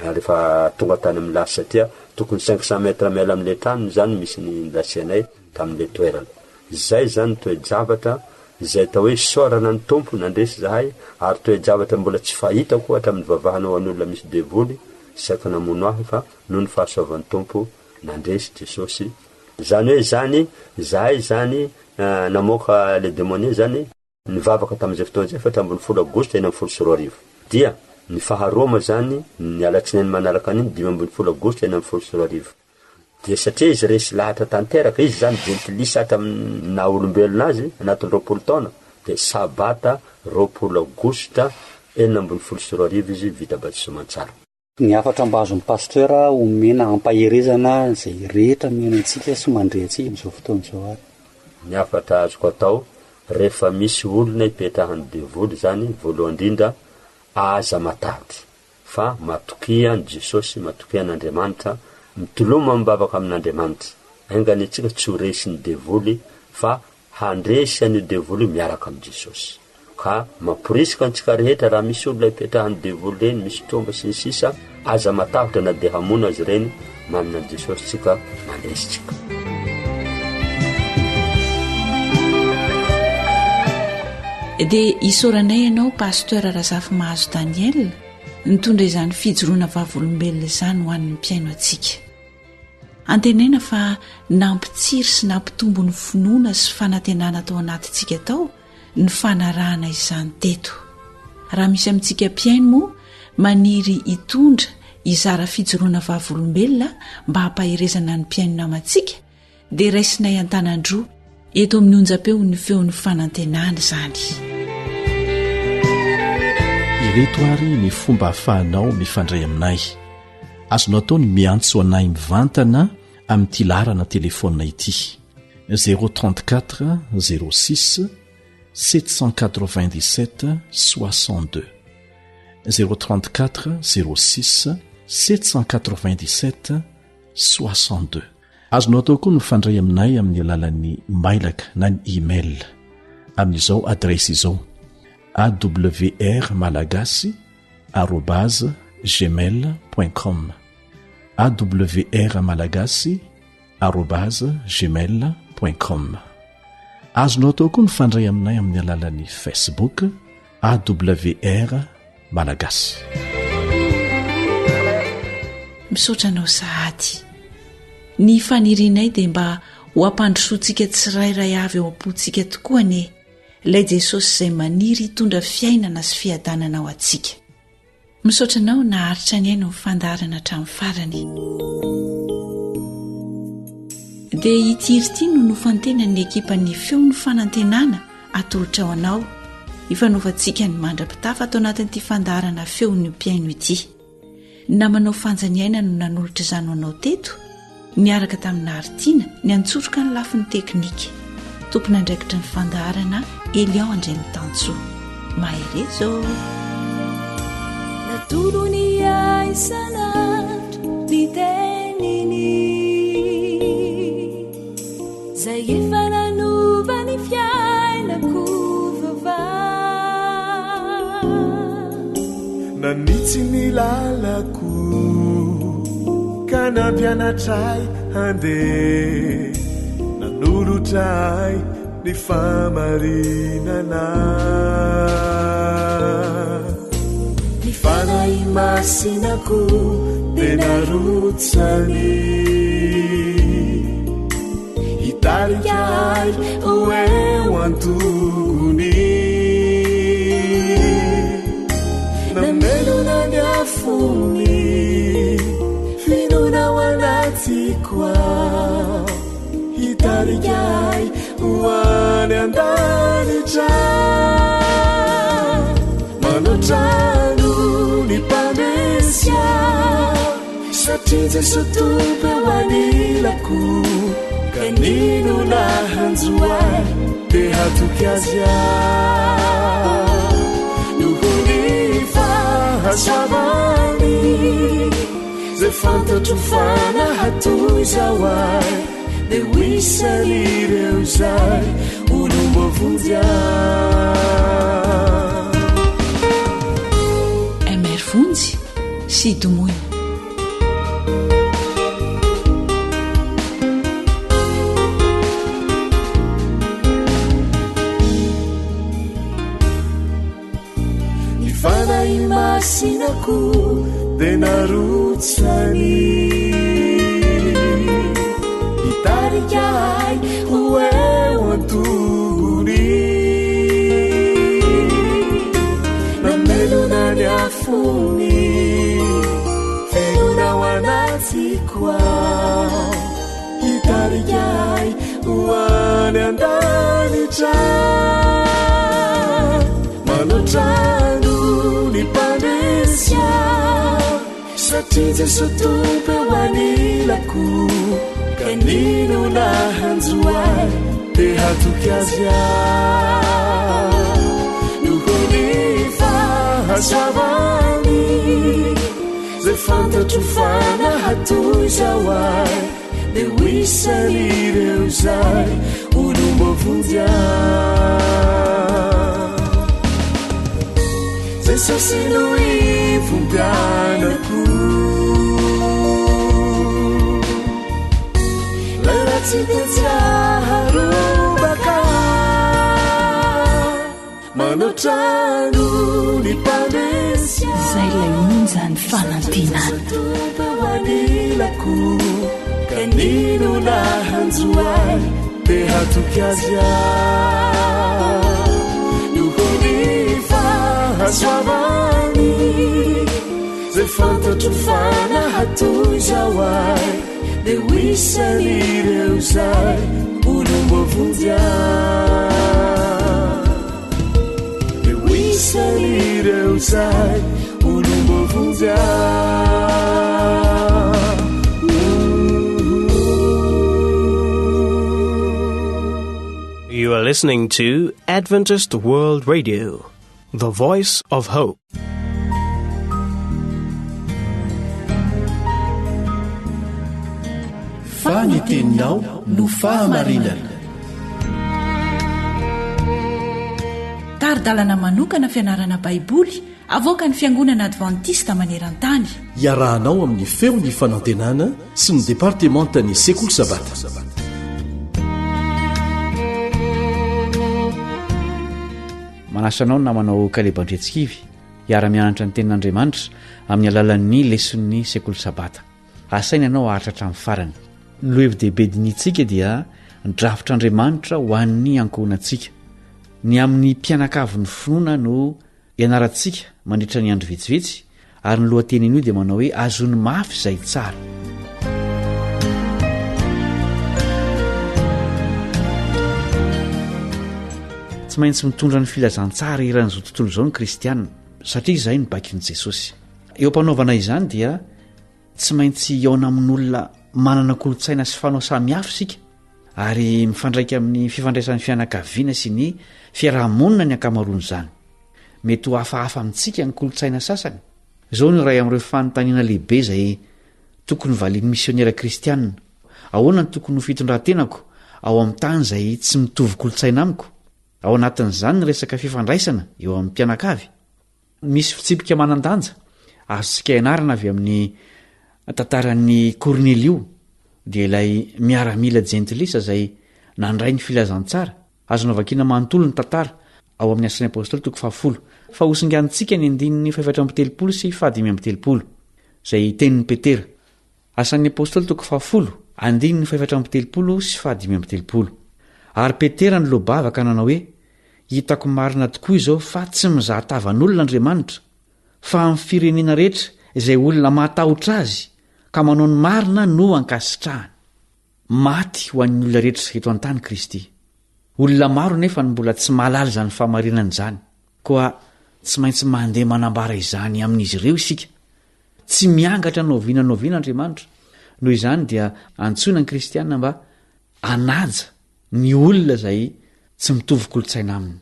Ary efa tonga tany amin'ny lasy satria tokony 500 mètres miala amin'ilay trano izany misy ny lasianay tamin'ilay toerana. Izay izany toe-javatra izay atao hoe isaorana ny Tompo nandresy izahay ary toe-javatra mbola tsy fahitako hatramin'ny nivavahana ho an'olona misy devoly saika namono ahy fa noho ny fahasoavan'ny Tompo nandresy Jesosy. Izany hoe izany izahay izany namoaka le demonia izany. Nivavaka tamin'izay fotoana izay, 14 aogositra 2016. Dia ny faharoa moa izany, ny alatsinainy manaraka an'iny, 15 aogositra 2016. Dia satria izy resy lahatra tanteraka, izy izany jentilisa hatramin'ny naha olombelona azy, anatin'ny 20 taona, dia sabata 20 aogositra 2016 izy vita batisa soamantsara. Ny hafatra mba azon'ny Pasteur omena hampaherezana izay rehetra mihaino antsika sy mandre antsika amin'izao fotoana izao ary. Ny hafatra azoko atao, rehefa misy olona ipetrahan'ny devoly izany, voalohany indrindra, aza matahotra, fa matokia an'i Jesosy, matokia an'Andriamanitra, mitoloma mivavaka amin'Andriamanitra. Enga anie tsika tsy ho resin'ny devoly fa Handresy an'io devoly io miaraka amin'i Jesosy. Ka mamporisika antsika rehetra raha misy olona ipetrahan'ny devoly ireny, misy tromba sy ny sisa, aza matahotra na dia hamono azy ireny, manana an'i Jesosy tsika, mandresy tsika. Dia isaoranay ianao Pasteur Razafimahazo Daniel nitondra izany fijoroana vavolombelona izany ho an'ny mpihaino antsika. Antenaina fa nampitsiry sy nampitombo ny finoana sy fanantenana tao anatintsika tao ny fanarahana izany teto. Raha misy amintsika mpihaino moa maniry hitondra hizara fijoroana vavolombelona mba hampaherezana ny mpihaino namantsika dia raisinay an-tanan-droa eto amin'ny onjam-peon'ny feon'ny fanantenana izany. Ireto ary ny fomba ahafahanao mifandray aminay. Azonao atao ny miantso anay mivantana amin'ity laharana telefaonina ity, 034 06 797 62. 034 06 797 62. Azonao atao koa ny mifandray aminay amin'ny alalan'ny mailaka na ny email amin'izao adiresy izao awr malagasy arobase gmail point com awr malagasy arobase gmail point com Azonao atao koa ny mifandray aminay amin'ny alalan'ny facebook. AWR Malagasy. Misaotra anao sahady. Ny fanirianay dia mba ho ampandrosoantsika tsirairay avy ao am-pontsika tokoa anie ilay Jesosy izay maniry hitondra fiainana sy fiadanana ho antsika. Misaotra anao naharitra nihaino ny fandaharana hatramin'ny farany. Dia ity hira ity no nofantenan'ny ekipan'ny Feon'ny Fanantenana atolotra ho anao. Ifanaovantsika ny mandra-pitafa ato anatin'ity fandaharana Feon'ny Mpihaino ity. Namanao Fanja Niaina no nanolotra izany ho anao teto, niaraka tamin'i Naharitina niantsoroka ny lafiny teknika. Tompon'andraikitry ny fandaharana Elion Andriamitansoa. Mahereza ô! Natolony ahy isan'andro ny teniny Zay efa nanova ny fiainako vaovao Nanitsy ny lalako ka nampianatra ahy handeha Nanolotra ahy ny fahamarinana Ny Fanahy Masina koa dia narotsany Hitarika ahy ho eo an-tongony Namelona ny afony finoana ao anatiko ao Hitarika ahy ho any an-danitra Manoatra noho ny mpandresy aho Satria Jesoa Tompo eo anilako Ka n'inona hanjo ahy Dia hatoky Azy aho Noho ny fahasoavany Zay fantatro fa nahatoy izao ahy Dia ho isan'ireo izay olom-boavonjy ahy. MR Vonjy sy Domoina. Ny Fanahy Masina koa dia narotsany Hitarika ahy ho eo an-tongony Namelona ny afony Finoana ao anatiko ao Hitarika ahy ho any an-danitra Manoatra noho ny mpandresy aho Satria Jesoa Tompo eo anilako Ka n'inona hanjo ahy Dia hatoky Azy aho Noho ny fahasoavany Zay fantatro fa nahatoy izao ahy Dia ho isan'ireo izay olom-boavonjy ahy Jesosy no ivom-piainako Lay ratsy dia tsy aharombaka Manao trano ny mpandresy Izay ilay onjan'ny fanantenana. Tompo eo anilako ka n'inona hanjo ahy dia hatoky azy aho noho ny fahasoavany zay fantatro fa nahatoy izao ahy dia ho isan'ireo izay olom-boavonjy ahy dia ho isan'ireo izay olom-boavonjy ahy You are listening to Adventist World Radio, the voice of hope. Fa ny teninao no fahamarinana. Tari-dalana manokana fianarana Baiboly avoakan'ny Fiangonana Advantista maneran-tany. Iarahanao amin'ny Feon'ny Fanantenana sy ny Departemantan'ny Sekoly Sabata. Manasa anao ny namanao Kaleba Andriantsikivy hiara-mianatra ny Tenin'Andriamanitra amin'ny alalan'ny leson'ny Sekoly Sabata. Asaina ianao haharitra hatramin'ny farany. Ny lohevi-dehibe dinihintsika dia ny drafitr'Andriamanitra ho an'ny ankohonantsika. Ny amin'ny mpianakavin'ny finoana no Ianarantsika mandritra ny andro vitsivitsy, ary ny lohatenin'io dia manao hoe Azony mafy izay tsara. Tsy maintsy mitondra ny filazantsara eran'izao tontolo izao ny kristiana, satria izay no baikon'i Jesosy. Eo am-panaovana izany dia tsy maintsy hihaona amin'olona manana kolontsaina sy fanao samihafa isika, ary mifandraika amin'ny fifandraisan'ny fianakaviana sy ny fiaraha-monina ny ankamaroan'izany. Mety ho hafahafa amintsika ny kolontsaina sasany. Izao no iray amin'ireo fanontaniana lehibe izay tokony valian'ny misionera kristianina, Ahoana no tokony ho fitondran-tenako ao amin'ny tany izay tsy mitovy kolontsaina amiko? Ao anatin'izany ny resaka fifandraisana eo amin'ny mpianakavy. Misy fitsipika manan-danja azontsika ianarana avy amin'ny tantaran'i Kornelio, dia ilay miaramila jentilisa izay nandray ny filazantsara. Azonao vakiana manontolo ny tantara ao amin'ny Asan'ny Apostoly toko fahafolo, fa hosinganintsika ny andininy fahefatra amby telopolo sy fahadimy amby telopolo, izay tenin'i Petera. Asan'ny Apostoly toko fahafolo, andininy fahefatra amby telopolo sy fahadimy amby telopolo. Ary Petera niloa-bava ka nanao hoe, Hitako marina tokoa izao fa tsy mizaha tavan'olona Andriamanitra, fa amin'ny firenena rehetra izay olona matahotra Azy ka manao ny marina no ankasitrahany. Maty ho an'ny olona rehetra eto an-tany Kristy. Olona maro anefa no mbola tsy mahalala izany fahamarinana izany, koa tsy maintsy mandeha manambara izany amin'izy ireo isika. Tsy miangatra na oviana na oviana Andriamanitra. Noho izany dia antsoina ny kristiana mba hanaja ny olona izay tsy mitovy kolontsaina aminy.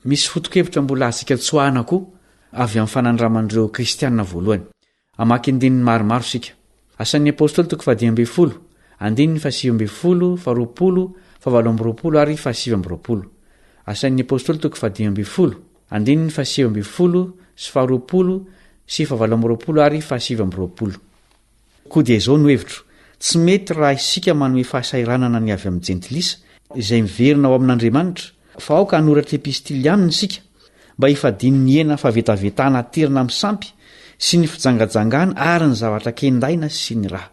Misy foto-kevitra mbola azontsika tsoahina koa avy amin'ny fanandraman'ireo kristiana voalohany. Hamaky andininy maromaro isika. Asan'ny Apostoly toko fahadimy ambin'ny folo, andininy fahasivy ambin'ny folo, faharoapolo, fahavalo amby roapolo ary fahasivy amby roapolo. Asan'ny Apostoly toko fahadimy ambin'ny folo, andininy fahasivy ambin'ny folo sy faharoapolo sy fahavalo amby roapolo ary fahasivy amby roapolo. Koa dia izao no hevitro, tsy mety raha isika manome fahasahiranana ny avy amin'ny jentilisa, izay miverina ao amin'Andriamanitra, fa aoka hanoratra epistily aminy isika, mba hifadiany ny hena fahavetavetana aterina amin'ny sampy, sy ny fijangajangana ary ny zavatra kendaina sy ny ra.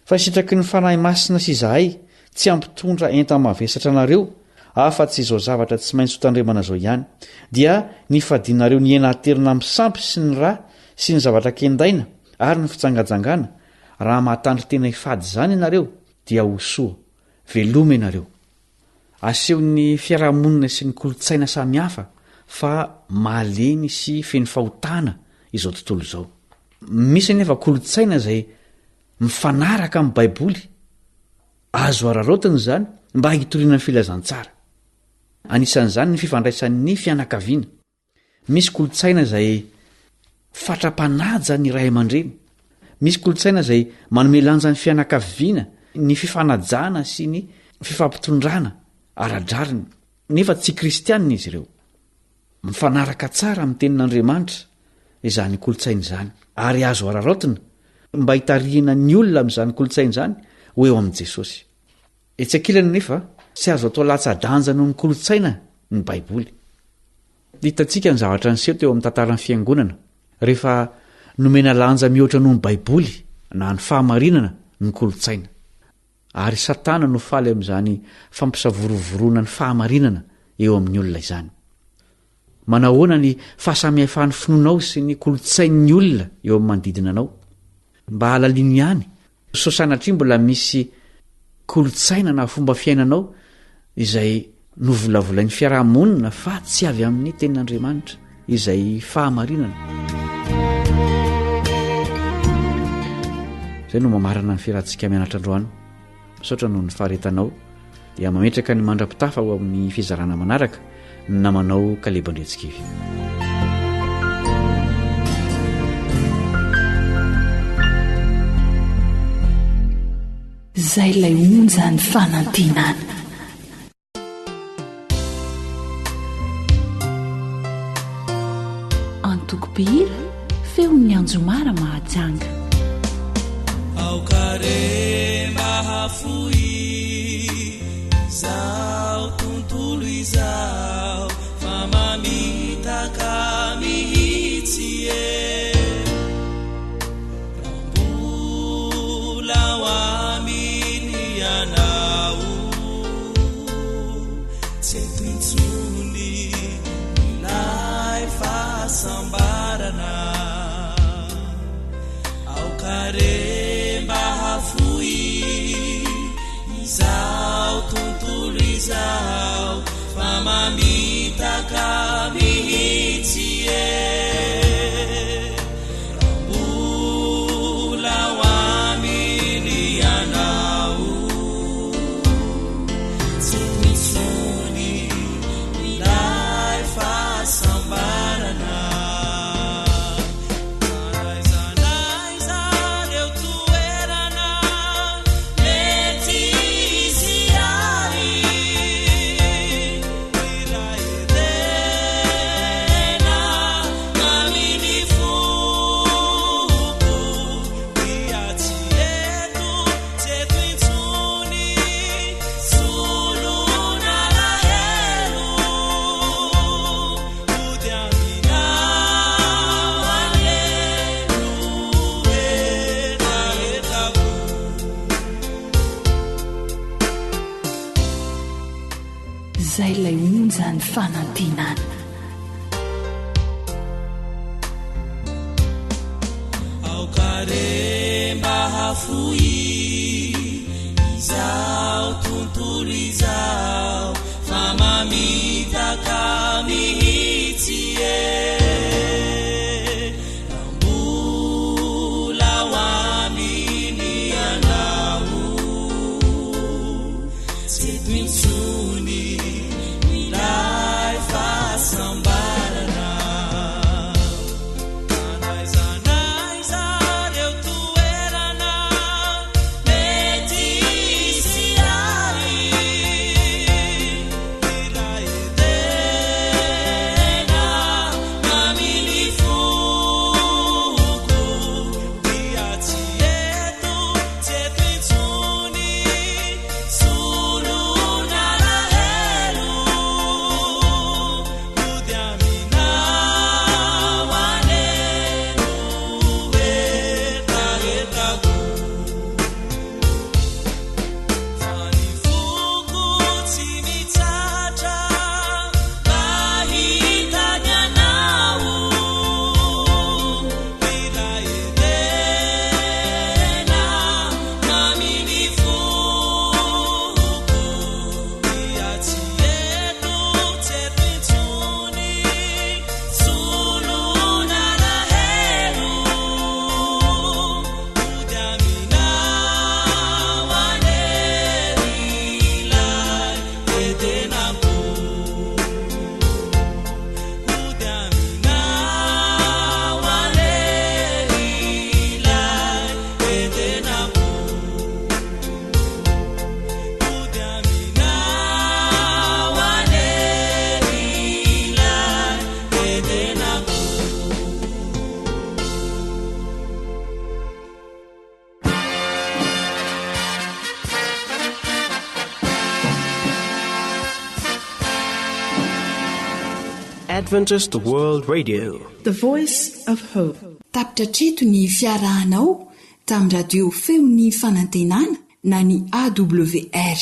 Fa sitraky ny Fanahy Masina sy izahay tsy hampitondra enta-mavesatra anareo, afa-tsy izao zavatra tsy maintsy hotandremana izao ihany, dia ny fadianareo ny hena aterina amin'ny sampy sy ny ra sy ny zavatra kendaina ary ny fijangajangana, raha mahatandrin-tena hifady izany ianareo, dia ho soa. Veloma ianareo. Asehon'ny fiarahamonina sy ny kolontsaina samihafa fa malemy sy feno fahotana izao tontolo izao. Misy anefa kolontsaina izay mifanaraka amin'ny Baiboly. Azo araraotina izany mba hitoriana ny filazantsara. Anisan'izany ny fifandraisan'ny fianakaviana. Misy kolontsaina izay fatra-panaja ny ray aman-dreny. Misy kolontsaina izay manome lanja ny fianakaviana, ny fifanajana sy ny fifampitondrana ara-drariny, nefa tsy kristianina izy ireo. Mifanaraka tsara amin'ny Tenin'Andriamanitra izany kolontsaina izany, ary azo araraotina mba hitarihina ny olona amin'izany kolontsaina izany ho eo amin'i Jesosy. Etsy ankilany anefa, tsy azo atao latsa-danja noho ny kolontsaina ny Baiboly. Hitantsika ny zavatra niseho teo amin'ny tantaran'ny Fiangonana, rehefa nomena lanja mihoatra noho ny Baiboly na ny fahamarinana ny kolontsaina. Ary Satana no faly amin'izany fampisavorovoroana ny fahamarinana eo amin'ny olona izany. Manahoana ny fahasamihafan'ny finoanao sy ny kolontsain'ny olona eo amin'ny manodidina anao? Mba halalino ihany sao sanatria mbola misy kolontsaina na fomba fiainanao izay novolavolain'ny fiaraha-monina fa tsy avy amin'ny tenin'Andriamanitra izay fahamarinana. Izay no mamarana ny fiarahantsika mianatra androany. Misaotra noho ny faharetanao. Dia mametraka ny mandra-pitafa ho amin'ny fizarana manaraka ny namanao Kaleba Andriantsikivy. Izay ilay onjan'ny fanantenana. Antoko mpihira, feon'ny Anjomara Mahajanga. Aoka re mba hafoy izao tontolo izao fa. Izay ilay onjan'ny fanantenana. Aoka re mba hafoy izao tontolo izao fa mamitaka mihitsy e. Raha mbola ao aminy ianao tsy eto intsony ilay fahasambarana. Na n'aiza n'aiza ireo toerana mety hisy ahy, ilay Edena mamily foko dia tsy eto, tsy eto intsony, solon'alahelo. Mody aminao anie no hetahetako. Fa ny foko tsy mitsahatra mba hitady anao. Ilay Edena maminy foko. Dia tsy eto, tsy eto intsony, solon'alahelo. Mody aminao anie ilay Edenako. Mody aminao anie ilay Edenako. Mody aminao anie ilay Edenako. Adventist World Radio. The Voice of Hope. Tapitra hatreto ny fiarahanao tamin'ny radio Feon'ny Fanantenana na ny AWR.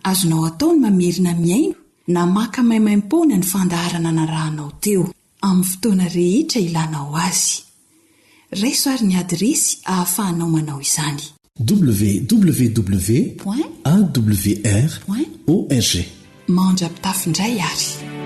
Azonao atao ny mamerina mihaino na maka maimaimpoana ny fandaharana narahanao teo, amin'ny fotoana rehetra ilanao azy. Raiso ary ny adiresy ahafahanao manao izany. www.awr.org. Mandra-pitafy indray ary.